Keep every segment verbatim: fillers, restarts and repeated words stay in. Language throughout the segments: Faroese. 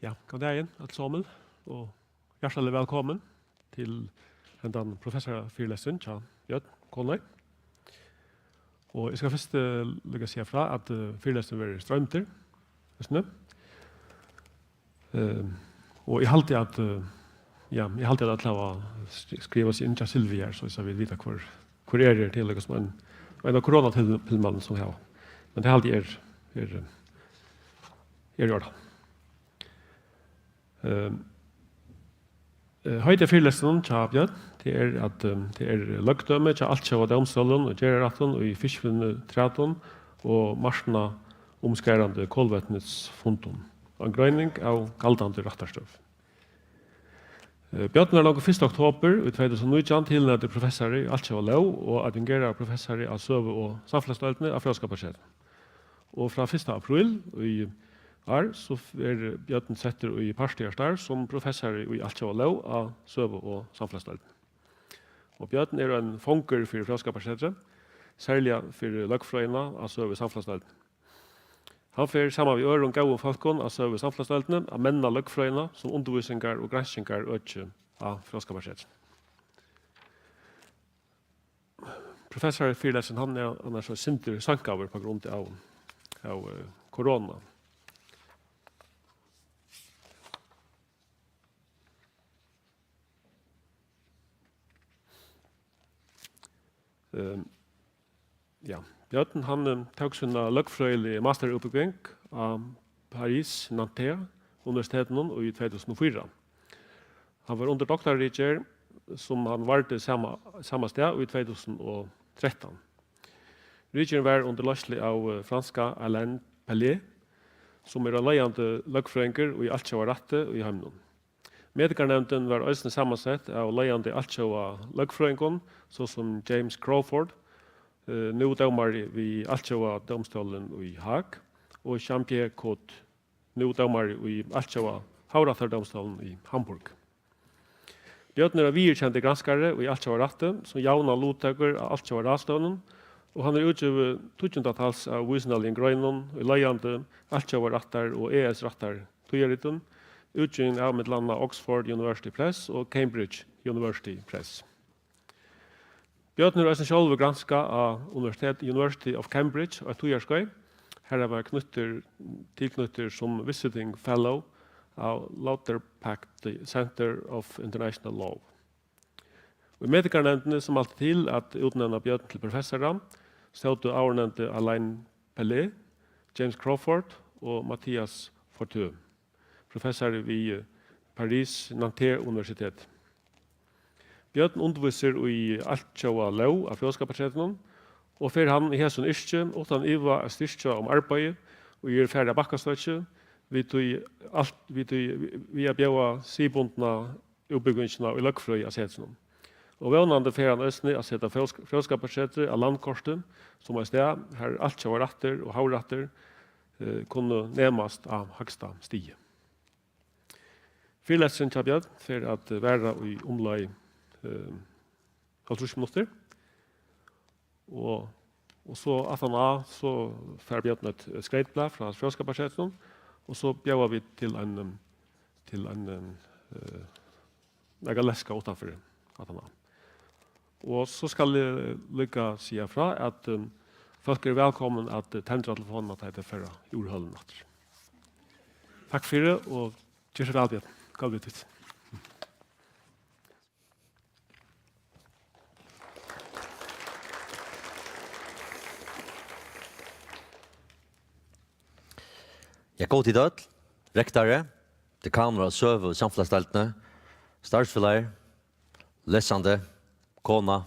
Ja, góðan dagin, øll somul, og hjartaliga vælkomin til hendan professorafyrilesturin hjá Bjørn Konráði. Og eg skal fyrst, eh, líka siga frá, at, eh, fyrilesturin verður stroymdur, veitst tú. Eh, og eg haldi, at, eh, ja, eg haldi, at øll hava skri-, skrivað seg inn hjá Silvi her, so, so vit vita, hvør, hvør er her til, líka sum ein, ein av koronatilmælunum, sum hava. Men tað haldi eg er, er, er í ordan. Eh, eh, heitið á fyrilestrinum hjá Bjørn, tað er, at, eh, tað er løgdømi hjá altjóða dómstólum og gerðarrættum í fiskivinnutrætum og marknaumskarandi kolvetnisfundum. Ein greining av galdandi rættarstøðu. Eh, Bjørn varð longu fyrsta oktober í tvey túsund og nítjan tilnevndur professari í altjóða lóg og adjungeraður professari á søgu- og samfelagsdeildini á Fróðskaparsetrinum. Og frá fyrsta apríl í ár, so verður Bjørn settur í partíarstarv sum professari í altjóða lóg á søgu- og samfelagsdeildini. Og Bjørn er ein fangur fyri Fróðskaparsetrið, serliga fyri løgfrøðina á søgu- og samfelagsdeildini. Hann fer saman við øðrum góðum fólkum á søgu- og samfelagsdeildini at menna løgfrøðina sum undirvísingar- og granskingarøki á Fróðskaparsetrinum. Professorafyrilesturin, hann er annars eitt sindur seinkaður á grund av, av, eh, korona. Ehm, ja, Bjørn, hann, eh, tók sína løgfrøðiligu masterútbúgving á Paris Nanterre Universitetinum í tvey túsund og fýra. Hann var undir doktarritgerð, sum hann vardi sama, sama stað í tvey túsund og trettan. Ritgerðin var undir leiðslu av, eh, franska Alain Pellier, sum er ein leiðandi løgfrøðingur í altjóða rætti í heiminum. Metikarnevndin var eisini samansett av leiðandi altjóða løgfrøðingum, so sum James Crawford, eh, nú dómari við altjóða dómstólin í Haag, og Jean-Pierre Cot, nú dómari í altjóða havrættardómstólinum í Hamburg. Bjørn er ein viðurkendur granskari í altjóða rætti, sum javnan luttøkur á altjóða ráðstevnum, og hann hevur útgivið tíggjundatals av vísindaligum greinum í leiðandi altjóða rættar og E S rættar tíðarritum, útgivin av millum annað Oxford University Press og Cambridge University Press. Bjørn hevur eisini sjálvur granskað á Universitet, University of Cambridge eitt tíðarskeið, har hann var knýttur, tilknýttur sum visiting fellow á Lauterpacht Centre of International Law. Og í metikarnevndini, sum ætlaði til at útnevna Bjørn til professara, sótu áðurnevndi Alain Pellier, James Crawford og Mathias Fortuyn, professari við Paris Nanterre Universitet. Bjørn undirvísir í altjóða lóg á Fróðskaparsetrinum og fer hann í hesum yrki uttan iva at styrkja um arbeiðið, ið er farið av bakkastokki, við tí alt, við tí, við at bjóða siðbundna útbúgvingina í løgfrøði á setrinum. Og vónandi fer hann eisini at seta Fróðsk-, Fróðskaparsetrið á landkortið sum eitt stað, har altjóða rættur og havrættur, eh, kunnu nemast á hægsta stigi. Fyrilesturin hjá Bjørn fer at vara í umleið, eh, hálvtrýss minuttir. Og, og so aftaná, so fær Bjørn eitt, eitt skreytblað frá Fróðskaparsetrinum, og so bjóða vit til ein, um, til ein, um, eh, nakað leska uttanfyri aftaná. Og so skal eg líka siga frá, at, um, fólk eru vælkomin at, eh, tendra telefonina, tá tey fara úr hølunum aftur. Takk fyri, og ger so væl, Bjørn. Gott við tykkum. Ja, góðu tit øll. Rektori, dekanur á søgu- og samfelagsdeildini, starvsfelagir, lesandi, kona,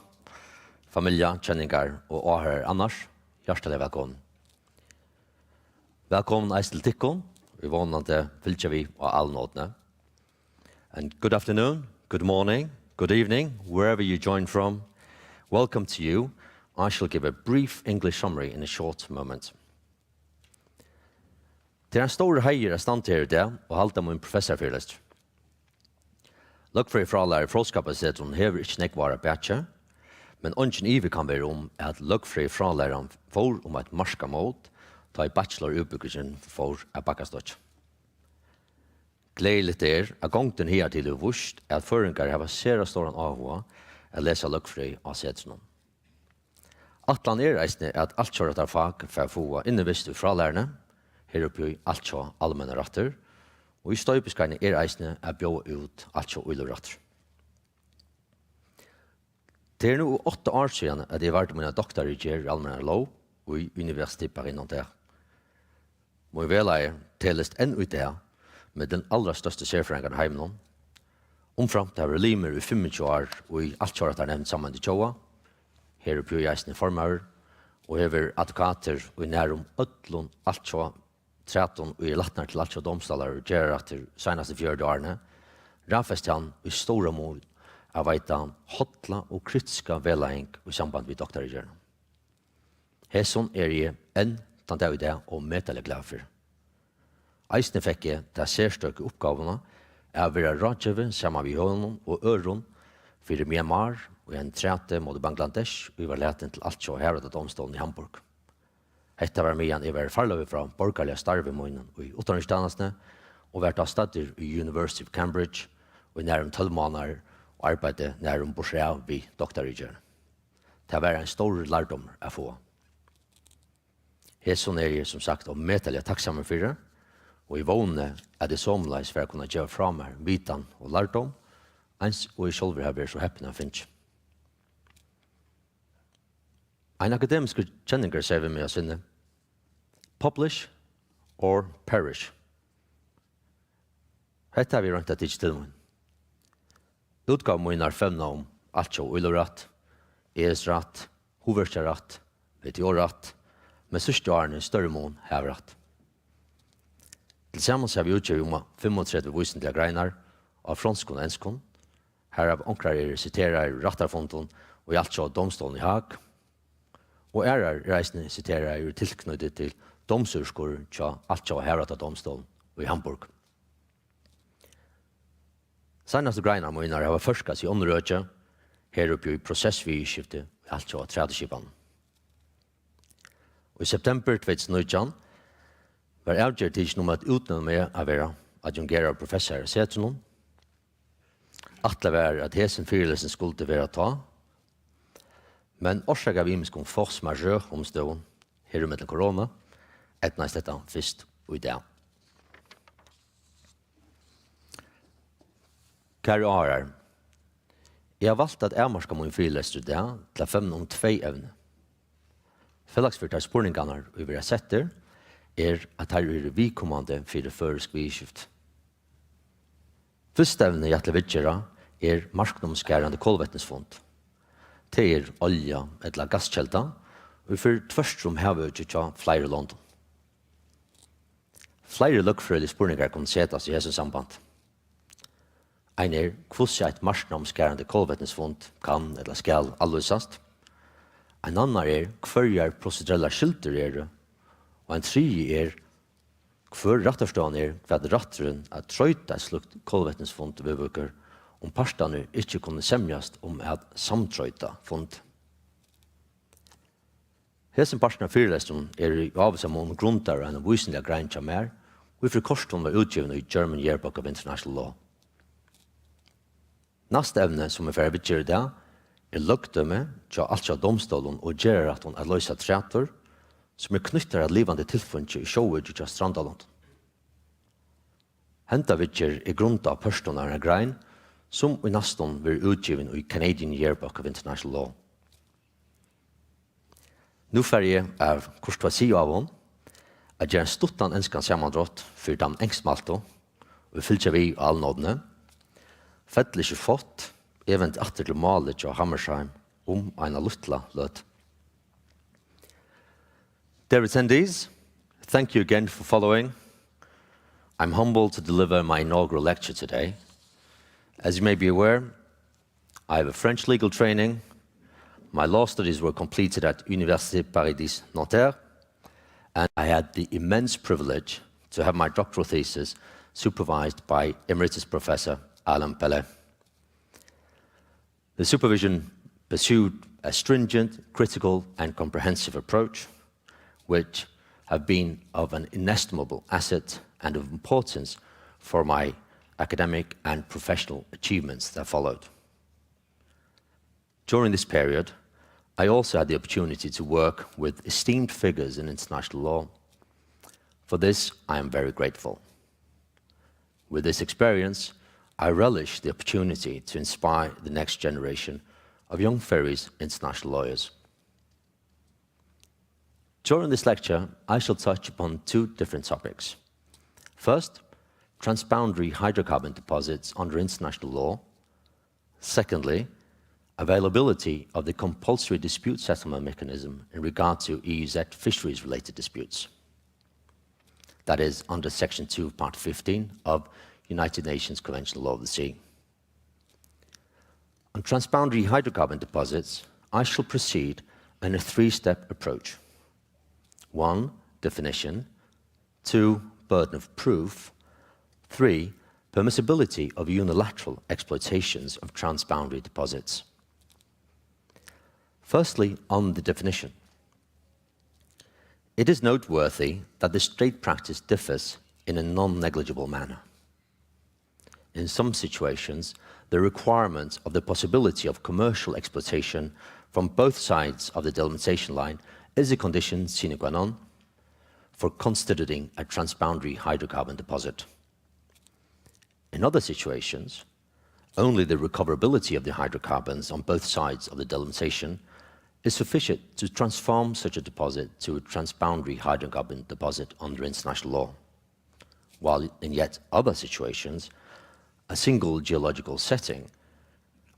familja, kenningar og áhoyrarar annars, hjartaliga vælkomin. Vælkomin eisini til tykkum, ið vónandi fylgja við á alnótini. And good afternoon, good morning, good evening, wherever you join from. Welcome to you. I shall give a brief English summary in a short moment. Tað er ein stórur heiður at standa her í dag og halda mín professorafyrilestur. Løgfrøðifrálæra í Fróðskaparsetrinum hevur ikki nógv ár at baki, men eingin ivi kann vera um, at løgfrøðifrálæran fór um eitt markað mót, tá ið bachelorútbúgvingin fór av bakkastokki. Gleðiligt er, at gongdin higartil hevur víst, at føroyingar hava sera stóran áhuga at lesa løgfrøði á setrinum. Ætlanin er eisini, at altjóðarrættarfak fær fáa innivist í frálæruni, her uppi í altjóða almenna rættur, og í stoypiskeiðinum er eisini at bjóða út altjóða íløgurættur. Tað er nú átta ár síðan, at eg vardi mína doktarritgerð í almennari lóg í Université Paris-Nanterre. Mín vegleiðari telist enn í dag millum allra størstu serfrøðingarnar í heiminum. Umframt hevur verið limur í fimmogtjúgu ár í Altjóðarættarnevnd Sameinuðu Tjóða, her er Pjúi eisini formaður, og hevur verið advokatur í nærum øllum altjóða trætum, ið eru latnar til altjóða dómstólar og gerðarrættir seinastu fjøruti árini, raðfesti hann í stóran mun at veita holla og kritiska vegleiðing í samband við doktarritgerðina. Hesum eri eg enn tann dag í dag ómetaliga glaður fyri. Eisini fekk eg ta serstøku uppgávuna at vera ráðgevi saman við honum og øðrum fyri Myanmar í einum træti móti Bangladesh, ið var latin til altjóða Havrættardómstólin í Hamburg. Hetta var, meðan eg var farloyvur frá borgarliga starvi mínum í uttanríkistænastuni og var tá staddur í University of Cambridge í nærum tólv mánaðir og arbeiddi nærum burturav við doktarritgerð. Tað var ein stórur lærdómur at fáa. Hesum eri eg, sum sagt, ómetaliga takksamur fyri, og eg vóni, at eg somuleiðis fari at kunna geva frá mær vitan og lærdóm, eins og eg sjálvur havi verið so heppin at fingið. Ein akademiskur kenningur segði við meg á sinni: "Publish or perish." Hetta havi eg roynt at tikið til mín. Útgávur mínar fevna um altjóða íløgurætt, E S-rætt, hugverkarætt, W T O-rætt, men síðstu árini í størri mun havrætt. Tilsamans havi eg útgivið um fimmogtretivu vísindiligar greinar á fronskum og enskum, harav onkrar eru siteraðar úr rættarfundum í Altjóða dómstólin í Haag, og aðrar eru eisini siteraðar úr tilknýti til dómsúrskurð hjá Altjóða Havrættardómstólin í Hamburg. Seinastu greinar mínar hava førkast í onnur øki, her uppi í prosessviðurskifti í Altjóða trætuskipanini. Í septembur tvey túsund og nítjan var avgerð tikin um at útnevna meg at vera adjungeraður professari á setrinum. Ætlað var, at hesin fyrilesing skuldi vera tá, men orsakað av ymiskum force majeure umstøðum, her í millum korona, eydnaðist hetta fyrst í dag. Kæru áheiðarar, eg havi valt at avmarka mín fyrilestur í dag til at fevna um tvey evni. Felags fyri teir spurningarnar, ið verða settir, er, at teir eru viðkomandi fyri føroysk viðurskifti. Fyrsta evni, eg ætli at viðgera, er marknámsgarandi kolvetnisfund. Tað er olja ella gasskelda, ið fer tvørtur um havøkið hjá fleiri londum. Fleiri løgfrøðiligir spurningar kunnu setast í hesum sambandi. Ein er, hvussu eitt marknámsgarandi kolvetnisfund kann ella skal avlýsast. Ein annar er, hvørjar prosedurellar skyldur eru. Og ein triði er, hvør rættarstøðan er, hvat rætturin at troyta eitt slíkt kolvetnisfund viðvíkur, um partarnir ikki kunnu semjast um at samtroyta fund. Hesin parturin av fyrilestrinum er í ávísan mun grundaður á eina vísindiliga grein hjá mær, ið fyri kortum var útgivin í German Yearbook of International Law. Næsta evni, sum eg fari at viðgera í dag, er løgdømi hjá altjóða dómstólum og gerðarrættum at loysa trætur, sum er knýttar at livandi tilfeingi í sjóveiki hjá strandalondum. Henda viðgerð er grundað á pørtum av eini grein, sum í næstum verður útgivin í Canadian Yearbook of International Law. Nú fari eg av kurtoisi á honum at gera ein stuttan enskan samandrátt fyri teimum enskmæltu, ið fylgja við á alnótini. Fell ikki fátt, eg vendi aftur til málið hjá Hammershaimb um eina lítla løtu. Dear attendees, thank you again for following. I'm humbled to deliver my inaugural lecture today. As you may be aware, I have a French legal training. My law studies were completed at Université Paris-Nanterre, and I had the immense privilege to have my doctoral thesis supervised by Emeritus Professor Alain Pellet. The supervision pursued a stringent, critical, and comprehensive approach, which have been of an inestimable asset and of importance for my academic and professional achievements that followed. During this period, I also had the opportunity to work with esteemed figures in international law. For this, I am very grateful. With this experience, I relish the opportunity to inspire the next generation of young Faroese international lawyers. During this lecture, I shall touch upon two different topics. First, transboundary hydrocarbon deposits under international law. Secondly, availability of the compulsory dispute settlement mechanism in regard to E E Z fisheries-related disputes. That is under Section two, Part fifteen of United Nations Convention on Law of the Sea. On transboundary hydrocarbon deposits, I shall proceed in a three-step approach. One, definition. Two, burden of proof. Three, permissibility of unilateral exploitations of transboundary deposits. Firstly, on the definition. It is noteworthy that the state practice differs in a non-negligible manner. In some situations, the requirement of the possibility of commercial exploitation from both sides of the delimitation line is a condition sine qua non for constituting a transboundary hydrocarbon deposit. In other situations, only the recoverability of the hydrocarbons on both sides of the delimitation is sufficient to transform such a deposit to a transboundary hydrocarbon deposit under international law. While in yet other situations, a single geological setting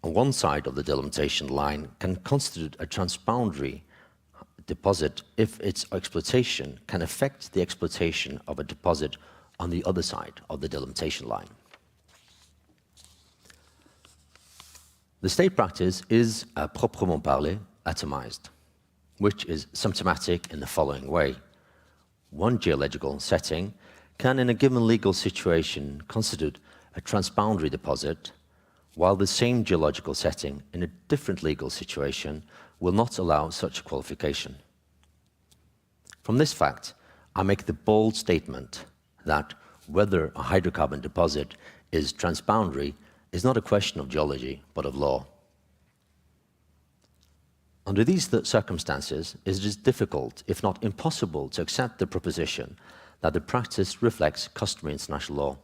on one side of the delimitation line can constitute a transboundary deposit if its exploitation can affect the exploitation of a deposit on the other side of the delimitation line. The state practice is, à proprement parler, atomized, which is symptomatic in the following way. One geological setting can, in a given legal situation, constitute a transboundary deposit, while the same geological setting in a different legal situation will not allow such qualification. From this fact, I make the bold statement that whether a hydrocarbon deposit is transboundary is not a question of geology, but of law. Under these th- circumstances, it is difficult, if not impossible, to accept the proposition that the practice reflects customary international law.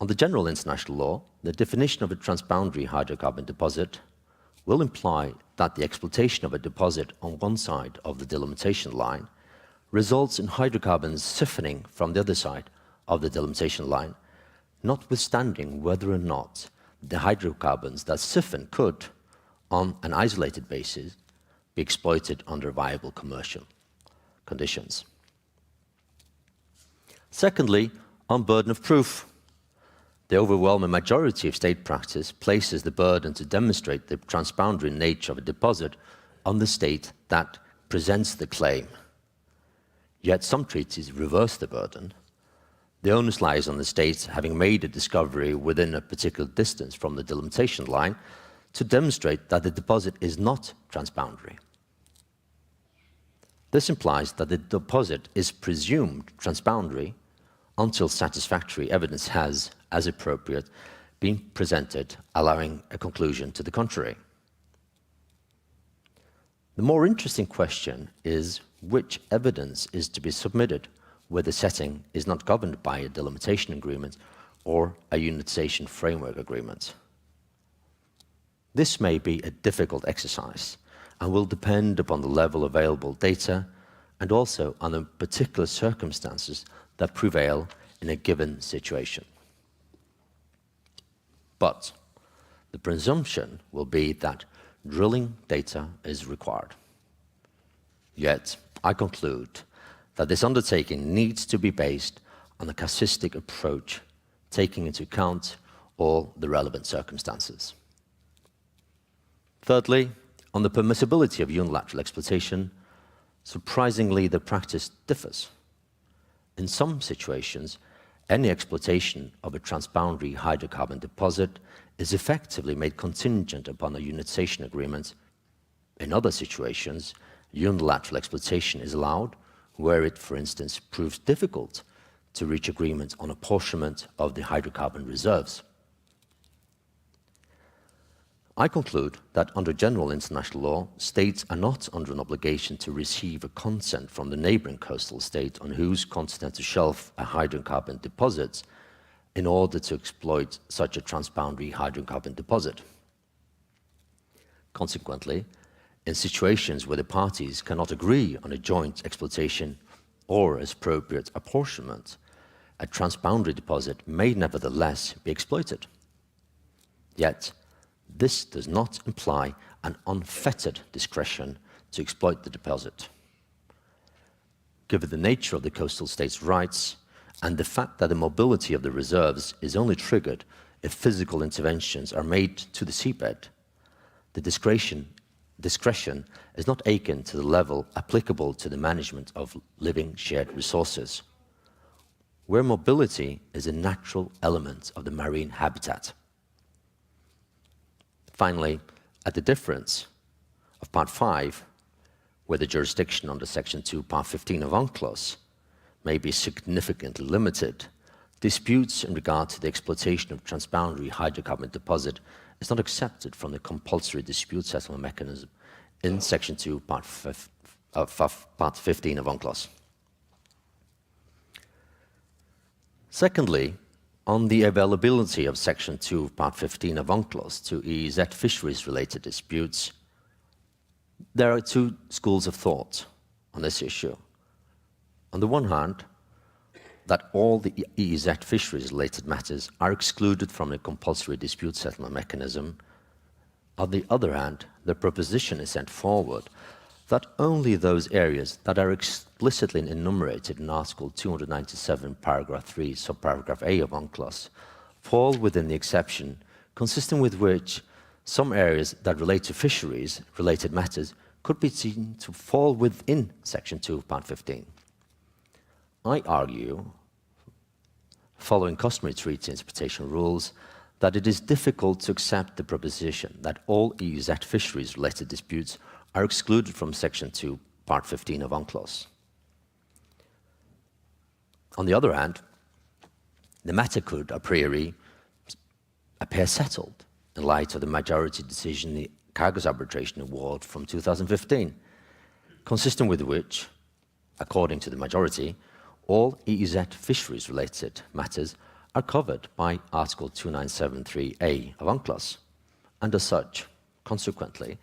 On the general international law, the definition of a transboundary hydrocarbon deposit will imply that the exploitation of a deposit on one side of the delimitation line results in hydrocarbons siphoning from the other side of the delimitation line, notwithstanding whether or not the hydrocarbons that siphon could, on an isolated basis, be exploited under viable commercial conditions. Secondly, on burden of proof. The overwhelming majority of state practice places the burden to demonstrate the transboundary nature of a deposit on the state that presents the claim. Yet some treaties reverse the burden. The onus lies on the states having made a discovery within a particular distance from the delimitation line to demonstrate that the deposit is not transboundary. This implies that the deposit is presumed transboundary until satisfactory evidence has, as appropriate, been presented, allowing a conclusion to the contrary. The more interesting question is which evidence is to be submitted where the setting is not governed by a delimitation agreement or a unitization framework agreement. This may be a difficult exercise and will depend upon the level of available data and also on the particular circumstances that prevail in a given situation. But the presumption will be that drilling data is required. Yet, I conclude that this undertaking needs to be based on a casuistic approach, taking into account all the relevant circumstances. Thirdly, on the permissibility of unilateral exploitation, surprisingly, the practice differs. In some situations, any exploitation of a transboundary hydrocarbon deposit is effectively made contingent upon a unitization agreement. In other situations, unilateral exploitation is allowed where it, for instance, proves difficult to reach agreement on apportionment of the hydrocarbon reserves. I conclude that under general international law, states are not under an obligation to receive a consent from the neighboring coastal state on whose continental shelf a hydrocarbon deposits in order to exploit such a transboundary hydrocarbon deposit. Consequently, in situations where the parties cannot agree on a joint exploitation or as appropriate apportionment, a transboundary deposit may nevertheless be exploited. Yet, this does not imply an unfettered discretion to exploit the deposit. Given the nature of the coastal state's rights and the fact that the mobility of the reserves is only triggered if physical interventions are made to the seabed, the discretion, discretion is not akin to the level applicable to the management of living shared resources, where mobility is a natural element of the marine habitat. Finally, at the difference of Part five, where the jurisdiction under Section two, Part fifteen of UNCLOS may be significantly limited, disputes in regard to the exploitation of transboundary hydrocarbon deposit is not excepted from the compulsory dispute settlement mechanism in Section two, Part fif-, uh, fif-, Part fifteen of UNCLOS. Secondly, on the availability of Section two, Part fifteen of UNCLOS to E E Z fisheries-related disputes, there are two schools of thought on this issue. On the one hand, that all the E E Z fisheries-related matters are excluded from the compulsory dispute settlement mechanism. On the other hand, the proposition is set forward that only those areas that are explicitly enumerated in Article two hundred ninety-seven, paragraph three, subparagraph A of UNCLOS, fall within the exception, consistent with which some areas that relate to fisheries-related matters could be seen to fall within Section two, Part fifteen. I argue, following customary treaty interpretation rules, that it is difficult to accept the proposition that all E E Z fisheries-related disputes are excluded from Section two, Part fifteen of UNCLOS. On the other hand, the matter could, a priori, appear settled in light of the majority decision in the Cargos Arbitration Award from two thousand fifteen, consistent with which, according to the majority, all E E Z fisheries-related matters are covered by Article two nine seven three A of UNCLOS, and as such, consequently,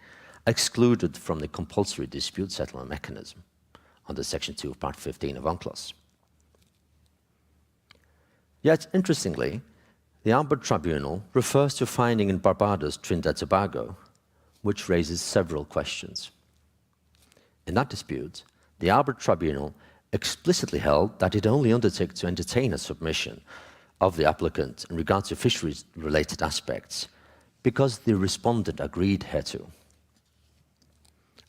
excluded from the compulsory dispute settlement mechanism under Section two of Part fifteen of UNCLOS. Yet, interestingly, the Arbiter Tribunal refers to a finding in Barbados, Trinidad Tobago, which raises several questions. In that dispute, the Arbiter Tribunal explicitly held that it only undertook to entertain a submission of the applicant in regard to fisheries-related aspects because the respondent agreed hereto.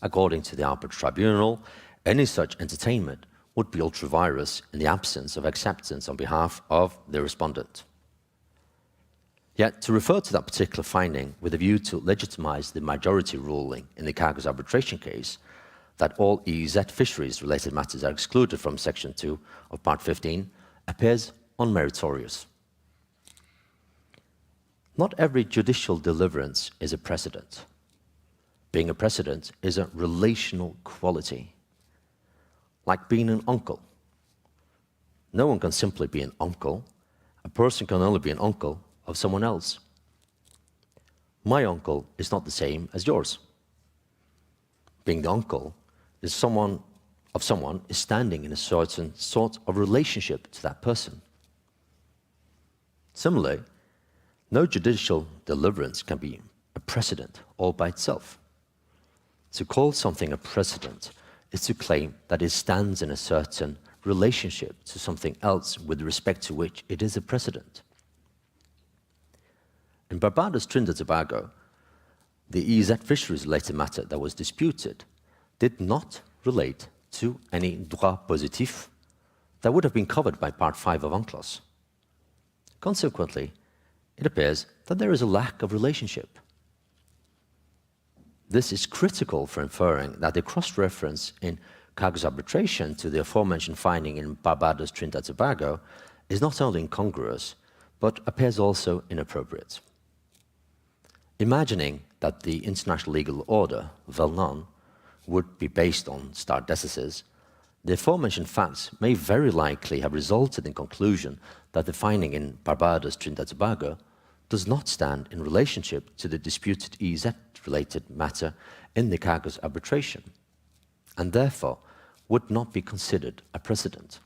According to the Arbiter Tribunal, any such entertainment would be ultra vires in the absence of acceptance on behalf of the respondent. Yet, to refer to that particular finding with a view to legitimize the majority ruling in the Cargos arbitration case, that all E E Z fisheries-related matters are excluded from Section two of Part fifteen, appears unmeritorious. Not every judicial deliverance is a precedent. Being a precedent is a relational quality, like being an uncle. No one can simply be an uncle. A person can only be an uncle of someone else. My uncle is not the same as yours. Being the uncle is someone of someone is standing in a certain sort of relationship to that person. Similarly, no judicial deliverance can be a precedent all by itself. To call something a precedent is to claim that it stands in a certain relationship to something else with respect to which it is a precedent. In Barbados, Trinidad Tobago, the E E Z fisheries-related matter that was disputed did not relate to any droit positif that would have been covered by Part five of UNCLOS. Consequently, it appears that there is a lack of relationship. This is critical for inferring that the cross-reference in Kago's arbitration to the aforementioned finding in Barbados Trinidad Tobago is not only incongruous, but appears also inappropriate. Imagining that the international legal order, well known, would be based on stare decisis, the aforementioned facts may very likely have resulted in conclusion that the finding in Barbados Trinidad Tobago does not stand in relationship to the disputed E E Z related matter in the Kago's arbitration, and therefore would not be considered a precedent.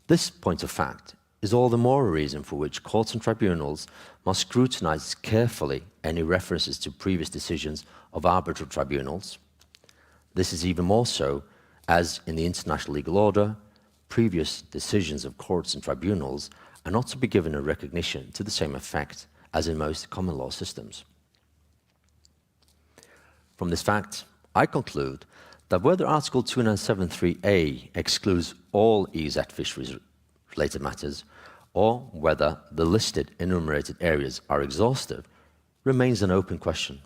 This point of fact is all the more reason for which courts and tribunals must scrutinize carefully any references to previous decisions of arbitral tribunals. This is even more so as, in the international legal order, previous decisions of courts and tribunals are not to be given a recognition to the same effect as in most common law systems. From this fact, I conclude that whether Article two nine seven three A excludes all E E Z fisheries related matters, or whether the listed enumerated areas are exhaustive, remains an open question.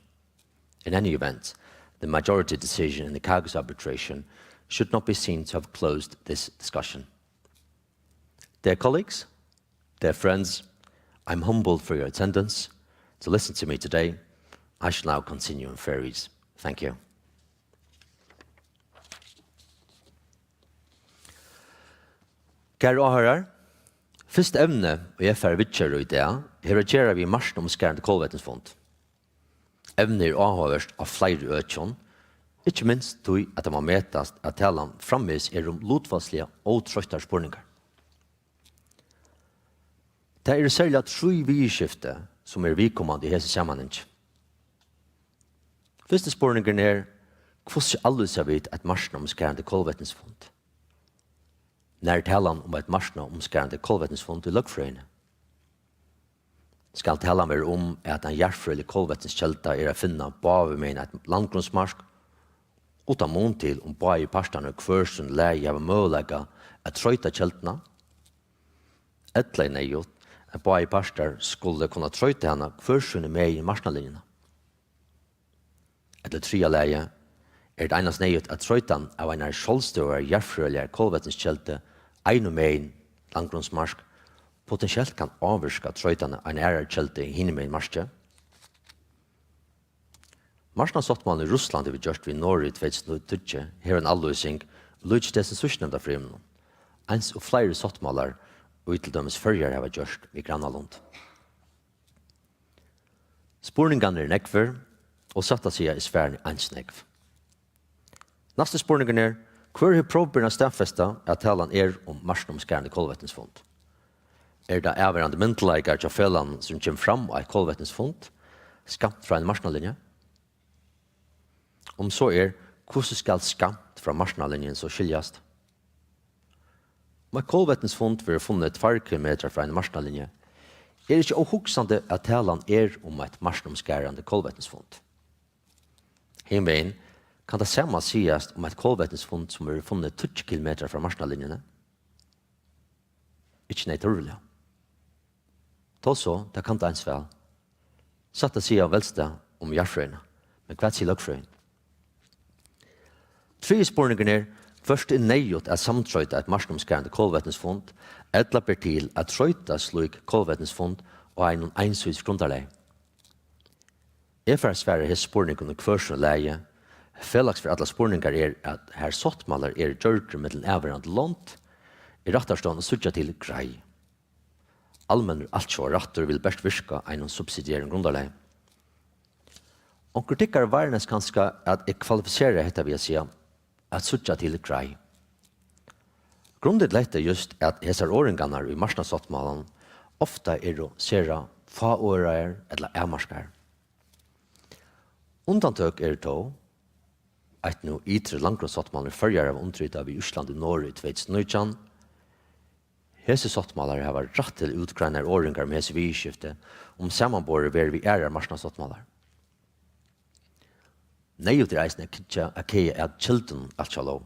In any event, the majority decision in the Kago's arbitration should not be seen to have closed this discussion. Dear colleagues, dear friends, I'm humbled for your attendance to listen to me today. I shall now continue in Faroese. Thank you. Kæru áhoyrarar, fyrst evni, og eg fari viðgera í dag, hevur at gera við marknaumskarandi kolvetnisfund. Evnið er áhugavert á fleiri økjum, ikki minst tí, at tað má metast, at talan framvegis er um lutfalsliga ótroyttar spurningar. Tað eru serliga trý viðurskifti, sum eru viðkomandi í hesum samanhangi. Fyrsti spurningurin er, hvussu avlýsa vit eitt marknaumskarandi kolvetnisfund? Nær er talan um eitt marknaumskarandi kolvetnisfund í løgfrøðini? Skal talan vera um, at ein jarðfrøðilig kolvetniskelda er at finna báðumegin eitt landgrunnsmark, uttan mun til, um báðir partarnir hvør sín lagi hava møguleika at troyta kelduna, ella er neyðugt, at báðir partar skulu kunna troyta hana hvør síni megin marknalinjuna? Ella í triðja lagi, er tað einans neyðugt, at troytan av einari sjálvstøðugari jarðfrøðiligari kolvetniskeldu einumegin landgrunnsmark potentielt kann ávirka troytan av einari aðrari keldu hinumegin markið? Marknaðarsáttmálin, ið Russland hevur gjørt við Noreg í tvey túsund og tíggju, hevur eina avlýsing líkist hesum síðstnevnda frøðinum, eins og fleiri sáttmálar, ið til dømis Føroyar hava gjørt við grannalond. Spurningarnir eru nógvir, og satt at siga er svarini eins nógv. Næsti spurningurin er, hvør hevur próvbyrna staðfestað, at talan er um marknaumskarandi kolvetnisfund? Er tað avgerandi myndugleikar hjá felagnum, sum kemur fram á eitt kolvetnisfund, skamt frá eini marknaðarlinju? Um so er, hvussu skal skamt frá marknaðarlinjuni so skiljast? Um eitt kolvetnisfund verður funnið tveir kilometrar frá eini marknaðarlinju, er ikki óhugsandi, at talan er um eitt marknaumskarandi kolvetnisfund. Hinvegin kann tað sama sigast um eitt kolvetnisfund, sum verður funnið tíggju kilometrar frá marknaðarlinjuni. Ikki natúrliga. Tó so, tað kann tað eins væl. Satt at siga velst tað um jarðfrøðina, men hvat sigur løgfrøðin? Triði spurningurin er, hvørt er neyðugt at samtroyta eitt marknaumskarandi kolvetnisfund, ella ber til at troyta slík kolvetnisfund á einum einsýtis grundarlagi? Eg fari at svara hesum spurningum í hvør sínum lagi. Felags fyri allar spurningar er, at har sáttmálar eru gjørdir millum avgerandi lond, er rættarstøðan at síggja til greið. Almennur altjóða rættur vil bert virka á einum subsidiærum grundarlagi. Onkur tykkara varnast kanska, at eg kvalifiseri hetta við at siga, at síggja til greið. Grundin til hetta er júst, at hesar orðingarnar í marknaðarsáttmálanum ofta eru sera fáorðaðar ella avmarkaðar. Undantøk eru tó eitt nú ytri landgrunnssáttmálin, ið Føroyar hava undirritað við Íslandi og Noregi í tvey túsund og nítjan. Hesir sáttmálar hava rætt til útgreinar orðingar um hesi viðurskifti, um samanborið verður við aðrar marknaðarsáttmálar. Neyðugt er eisini at kyggja, at kaga at kildunum í altjóða lóg.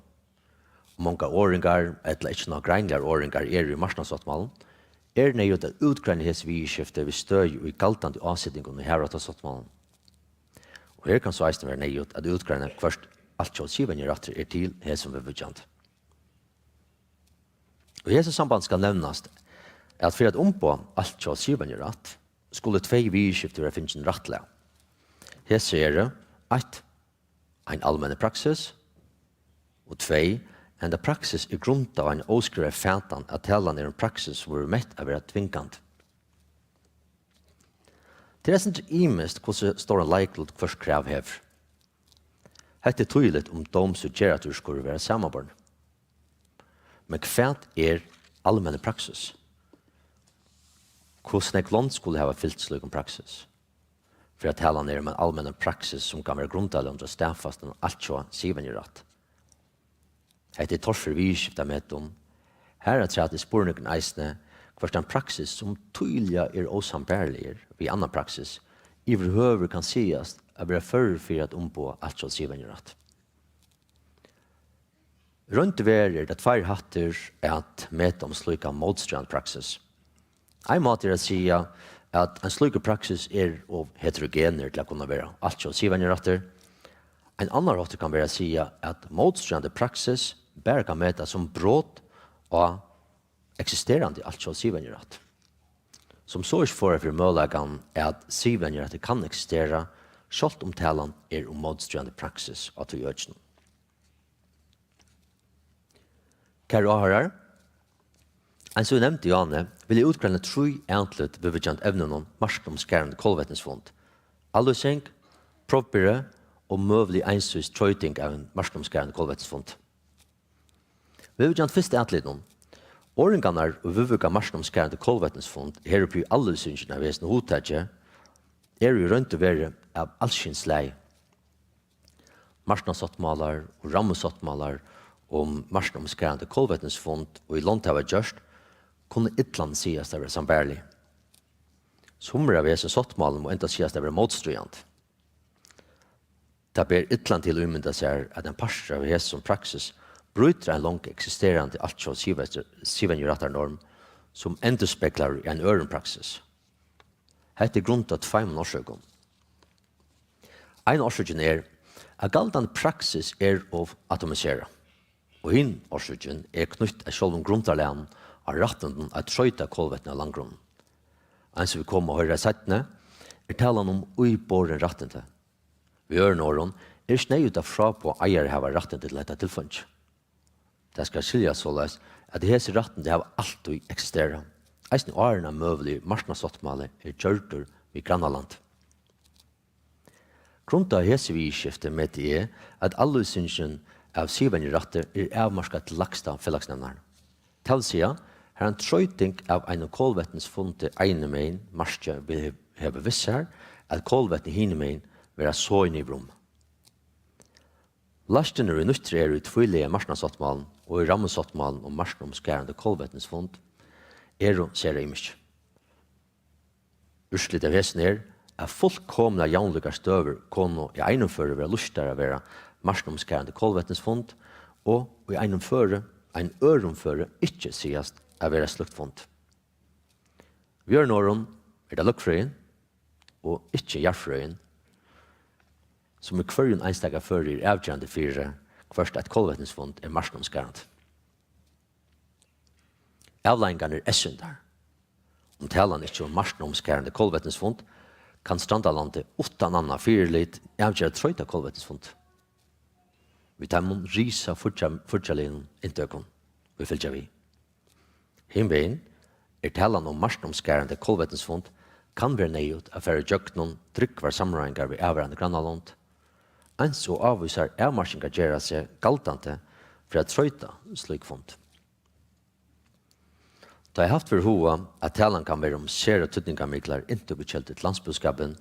Um ongar orðingar ella ikki nágreiniligar orðingar eru í marknaðarsáttmálanum, er neyðugt at útgreina hesi viðurskifti við støði í galdandi ásetingum í Havrættarsáttmálanum. Og her kann so eisini vera neyðugt at útgreina, hvørt altjóða siðvenjurættur er til hesum viðvíkjandi. Og í hesum sambandi skal nevnast, at fyri at umboða altjóða siðvenjurætt skulu tvey viðurskifti vera fingin rættlag. Hesi eru: eitt, ein almennur praksis, og tvey, henda praksis er grundað á ein óskrivaðan fatan, at talan er um praksis, sum verður mett at vera tvingandi. Tað er eitt sindur ymiskt, hvussu stóran leiklut hvørt krav hevur. Hetta er týðiligt, um dóms- og gerðarúrskurðir verða samanbornir. Men hvat er almennur praksis? Hvussu nógv lond skulu hava fylgt slíkum praksis, fyri at talan er um ein almennan praksis, sum kann vera grundarlegur undir at staðfesta ein altjóða siðvenjurætt? Hetta er torført viðurskifti at meta um. Harafturat er spurningurin eisini, hvørt ein praksis, sum týðiliga er ósambærilig við annan praksis, yvirhøvur kann sigast at vera førur fyri at umboða altjóða siðvenjurætt. Roynd verður, eru tað tveir hættir at meta um slíka mótstríðandi praksis. Ein máti er at siga, at ein slíkur praksis er ov heterogenur til at kunna vera altjóða siðvenjurættur. Ein annar háttur kann vera at siga, at mótstríðandi praksis bara kann metast sum brot á eksisterandi altjóða siðvenjurætt, sum so ikki forðar fyri møguleikan, at siðvenjurættur kann eksistera, sjálvt um talan er um mótstríðandi praksis á tí økinum. Kæru áhoyrarar, eins og eg nevndi í áðni, vil eg útgreina trý andlit viðvíkjandi evnunum marknaumskarandi kolvetnisfund, avlýsing, próvbyrði og møgulig einstøðis troyting av ein marknaumskarandi kolvetnisfund. Viðvíkjandi fyrsta andlitinum. Orðingarnar og viðvíkja marknaumskarandi kolvetnisfund, her uppi í avlýsingini av hesum hugtaki, eru í roynd og veru av alskyns slag. Marknaðssáttmálar og rammusáttmálar um marknaðumskarandi kolvetnisfund, ið lond hava gjørt, kunnu illa sigast at vera sambærilig. Summir av hesum sáttmálum mugu enda sigast at vera mótstríðandi. Tað ber illa til at ímynda sær, at ein partur av hesum praksis brýtur ein longu eksisterandi altjóða siðvenju-, siðvenjurættarnorm, sum endurspeglar í ein øðrum praksis. Hetta er grundað tveimum orsøkum. Ein orsøkin er, at galdandi praksis er ov atomiserað, og hin orsøkin er knýtt at sjálvum grundarlagnum á rættindum at troyta kolvetni av landgrunnum. Eins og vit koma at hoyra seinni, er talan um íborin rættindi. Við øðrum orðum er ikki neyðugt at fráboða eigari hava rættindi til hetta tilfeingi. Tað skal skiljast soleiðis, at hesi rættindi hava altíð eksisterað, eisini áðrenn ein møguligur marknaðssáttmáli er gjørdur við grannalandi. Grundað á hesi viðurskifti meti eg, at avlýsingin av siðvenjurætti er avmarkað til lægsta felagsnevnara. Tað vil siga, har ein troyting av einum kolvetnisfundi einumegin markið vil he-, hevur við sær, at kolvetni hinumegin verða soðin yvir um. Loysnirnar, ið nýttar eru í tvílaga marknaðssáttmálanum og í rammusáttmálanum um marknaðumskarandi kolvetnisfund, eru sera ymiskar. Úrslitið av hesum er, at fullkomiliga javnlíkar støður kunnu í einum føri vera lýstar at vera marknaðumskarandi kolvetnisfund og í einum føri, einum øðrum føri, ikki sigast at vera slíkt fund. Við øðrum orðum er tað løgfrøðin og ikki jarðfrøðin, sum í hvørjum einstaka føri er avgerandi fyri, hvørt eitt kolvetnisfund er marknaðumskarandi. Avleiðingarnar eru eyðsýndar. Um talan ikki um marknaðumskarandi kolvetnisfund, kann strandarlandið uttan annað fyrilit avgera at troyta kolvetnisfund. Við teimum risa fíggja-, fíggjarligu inntøkum, ið fylgja við. Hinvegin er talan um marknaðumskarandi kolvetnisfund, kann vera neyðugt at fara ígjøgnum drúgvar samráðingar við avvarðandi grannalond, eins og ávísar avmarkingar gera seg galdandi fyri at troyta slík fund. Tá ið havt verður hugað, at talan kann vera um sera týdningarmiklar inntøkukeldur til landsbúskapin,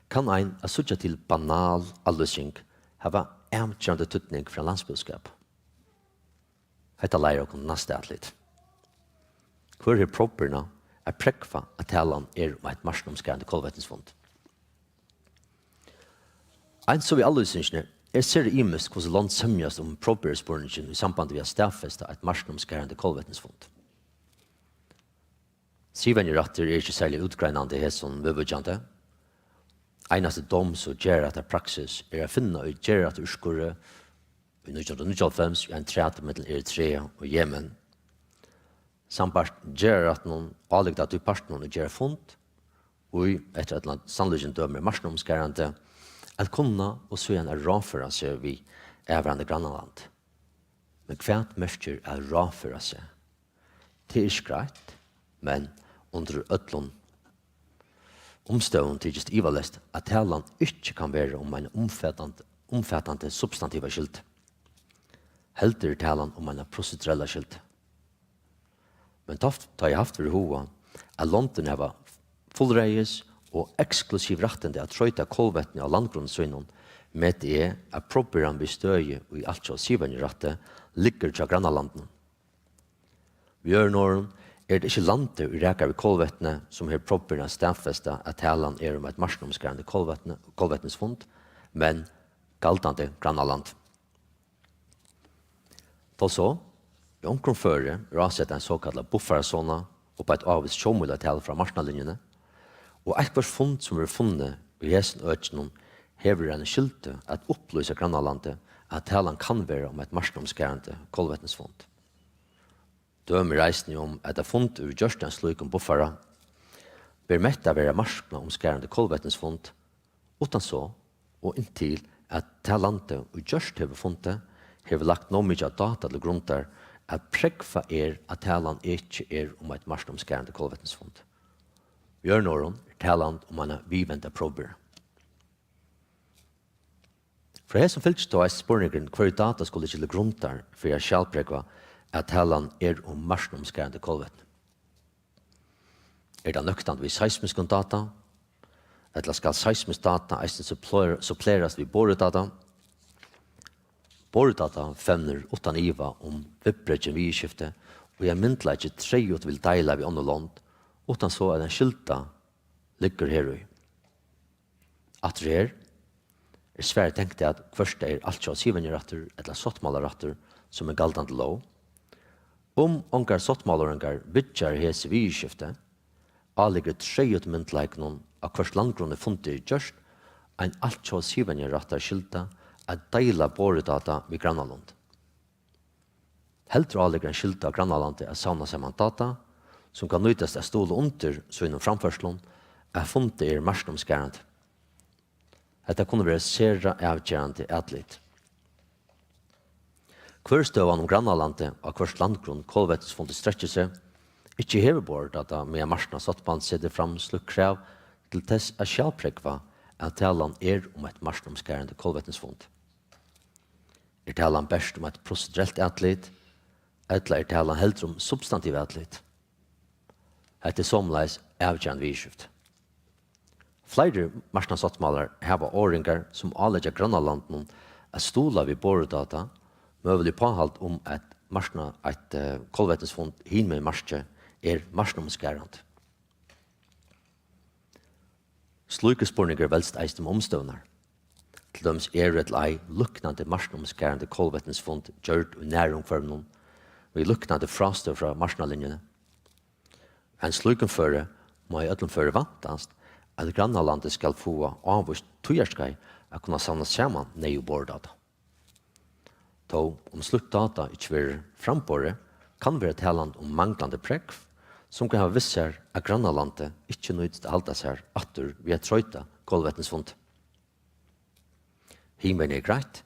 kann ein, at síggja til banal avlýsing, hava avgerandi týdning fyri ein landsbúskap. Hetta leiðir okkum til næsta andlit. Hvør hevur próvbyrðina at prógva, at talan er um eitt marknaðumskarandi kolvetnisfund? Eins og við avlýsingini er sera ymiskt, hvussu lond semjast um próvbyrðisspurningin í sambandi við at staðfesta eitt marknaðumskarandi kolvetnisfund. Siðvenjurættur er ikki serliga útgreinandi hesum viðvíkjandi. Einasti dóms- og gerðarrættarpraksis er at finna í gerðarrættarúrskurði í nítjan hundrað og níggjuoghálvfems í ein trætu millum Eritrea og Jemen. Sambært gerðarrættinum áliggur tað tí partinum, ið ger fund, ið eftir at sannleikin dømir er marknaumskarandi, at kunna og síðan at ráðføra seg við avvarðandi grannaland. Men hvat merkir at ráðføra seg? Tað er ikki greitt, men undir øllum umstøðum tykist ivaleyst, at talan ikki kann vera um eina umfatandi, umfatandi substantiva skyldu. Heldur er talan um eina prosedurella skyldu. Men tá, tá ið havt verður í huga, at londini hava fullræðis og eksklusiv rættindi at troyta kolvetni á landgrunni sínum, meti eg, at prógvbyrðan við støði í altjóða siðvenjurætti liggur hjá grannalandinum. Við øðrum orðum er tað ikki landið, ið rakar við kolvetni, sum hevur prógvbyrðina staðfesta, at talan er um eitt marknaumskarandi kolvetni, kolvetnisfund, men galdandi grannaland. Tó so, í onkrum føri er ásett ein sokallað bufferazona upp á eitt ávíst sjómílatal frá marknaðarlinjuni, og eitthvørt fund, sum verður funnið í hesum økinum, hevur eina skyldu at upplýsa grannalandið, at talan kann vera um eitt marknaumskarandi kolvetnisfund. Dømi er eisini um, at eitt fund, ið verður gjørt í ein slíkum buffara, ber merki at vera marknaumskarandi kolvetnisfund, uttan so og inntil at tað landið, ið gjørt hevur fundið, hevur lagt nóg mikið av data til grundar, at prógvað er, at talan ikki er um eitt marknaumskarandi kolvetnisfund. Í øðrum orðum er talan um eina viðvenda prógvbyrðu. Frá hesum fylgir tó eisini spurningurin, hvørji data skulu liggja til grundar fyri at skjalprógva, at talan er um marknaumskarandi kolvetni. Er tað nøktandi við seismiskum data, ella skal seismisk data eisini supplera-, supplerast við borudata? Borudata fevnir uttan iva um viðbrekin viðurskifti, ið ein myndugleiki treyðugt vil deila við onnur lond, uttan so at ein skylda liggur her í. Aftur her er svarið tengt, at hvørt tað er altjóða siðvenjurættur ella sáttmálarættur, sum er galdandi lóg. Um ongar sáttmálaorðingar viðgera hesi viðurskifti, áliggur treyðugt myndugleikunum, á hvørt landgrunn er fundið gjørt, ein altjóða siðvenjurættarskylda at deila borudata við grannalond. Heldur áliggur ein skylda á grannalandi at savna saman data, sum kann nýtast at stuðla undir sínum framførslum, at fundið er marknaumskarandi. Hetta kunnu vera sera avgerandi atlit. Hvør støðan um grannalandið, á hvørt landgrunn kolvetnisfundið strekkir seg, ikki hevur borið at, meðan marknaðarsáttmálin setir fram slíkt krav til tess at skjalprógva, at talan er um eitt marknaumskarandi kolvetnisfund. Er talan bert um eitt prosedurelt atlit, ella er talan heldur um substantiv atlit? Hetta er somuleiðis avgerandi viðurskifti. Fleiri marknaðarsáttmálar hava orðingar, sum áleggja grannalandunum at stuðla við borudata, møgulig uppihald um, at marknað, eitt, eh, kolvetnisfund hinumegin markið er marknaðumskarandi. Slíkir spurningar veldst eisini um umstøðurnar. Til dømis eru ella ei líknandi marknaðumskarandi kolvetnisfund gjørd í nærumhvørvinum, við líknandi frástøðu frá marknaðarlinjuni. Í einum slíkum føri má í øllum føri væntast, at grannalandið skal fáa ávíst tíðarskeið at kunna savna saman neyðug borudata. Tó um slíkt data ikki verður framborið, kann vera talan um manglandi prógv, sum kann hava vist sær, at grannalandið ikki nýtist at halda sær aftur við at troyta kolvetnisfund. Hinvegin er greitt,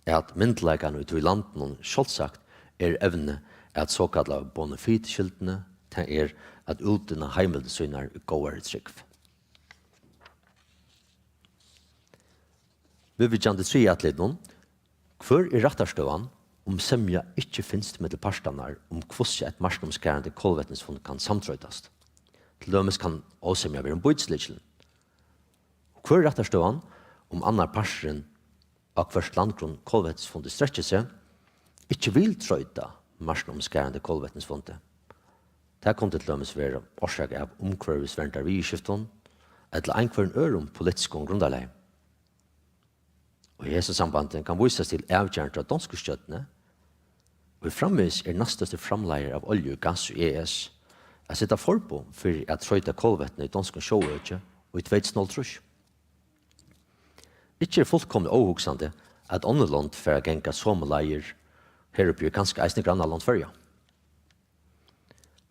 at myndugleikarnir í tí landinum sjálvsagt er evni at sokallaðu bona fide-skylduni, tað er, at útinna heimildir sínar í góðari trúgv. Viðvíkjandi triðja atlitinum: hvør er rættarstøðan, um semja ikki finst millum partarnar um, hvussu eitt marknaðumskarandi kolvetnisfund kann samtroytast? Til dømis kann ósemja vera um býtislykilin. Og hvør er rættarstøðan, um annar parturin, á hvørt landgrunn kolvetnisfundið strekkir seg, ikki vil troyta marknaðumskarandi kolvetnisfundið? Tað kundi til dømis vera orsakað av umhvørvisverndarviðurskiftum ella einhvørjum øðrum politiskum grundarlagi. Og í hesum sambandi kann vísast til avgerðina frá donsku stjórnini, ið framvegis er næststørsti framleiðari av olju og gass í E S, at seta forboð fyri at troyta kolvetni í donskum sjóøki í tvey túsund og hálvtrýss. Ikki er fullkomiliga óhugsandi, at onnur lond fara at ganga somu leiðir, her uppi er kanska eisini grannalond Føroya.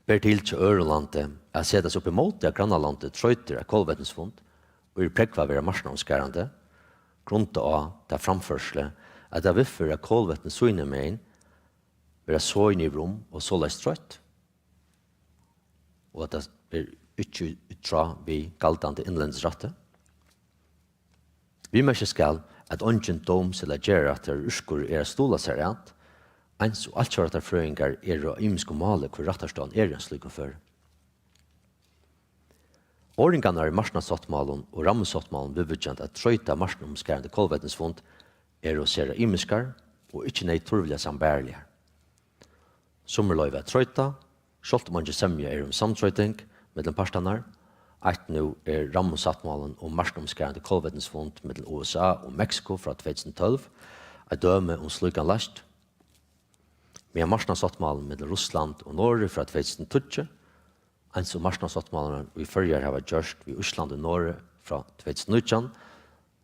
Ber til hjá øðrum landi at seta seg upp ímóti, at grannalandið troytir eitt kolvetnisfund, og er prógvað at vera marknaðumskarandi, grundað á ta framførslu, at tað viðførir, at kolvetni sínumegin verða soðin yvir um og soleiðis troytt, og at tað er ikki í tráð við galdandi innlendisrætti. Viðmerkjast skal, at eingin dóms- ella gerðarrættarúrskurður er at stuðla sær at, eins og altjóðarættarfrøðingar eru á ymiskum máli, hvør rættarstøðan er í ein slíkum føri. Orðingarnar í marknaðssáttmálum og rammusáttmálum viðvíkjandi at troyta marknaðumskarandi kolvetnisfund eru sera ymiskar og ikki neyðtørviliga sambæriligar. Sum er loyvt at troyta, sjálvt um eingin semja er um samtroyting millum partarnar. Eitt nú er rammusáttmálin um marknaðumskarandi kolvetnisfund millum U S A og Mexico frá tvey túsund og tólv eitt dømi um slíkan last, meðan marknaðssáttmálin millum Russland og Noreg frá tvey túsund og tíggju, eins og marknaðssáttmálarnir, ið Føroyar hava gjørt við Ísland og Noreg frá tvey túsund og nítjan,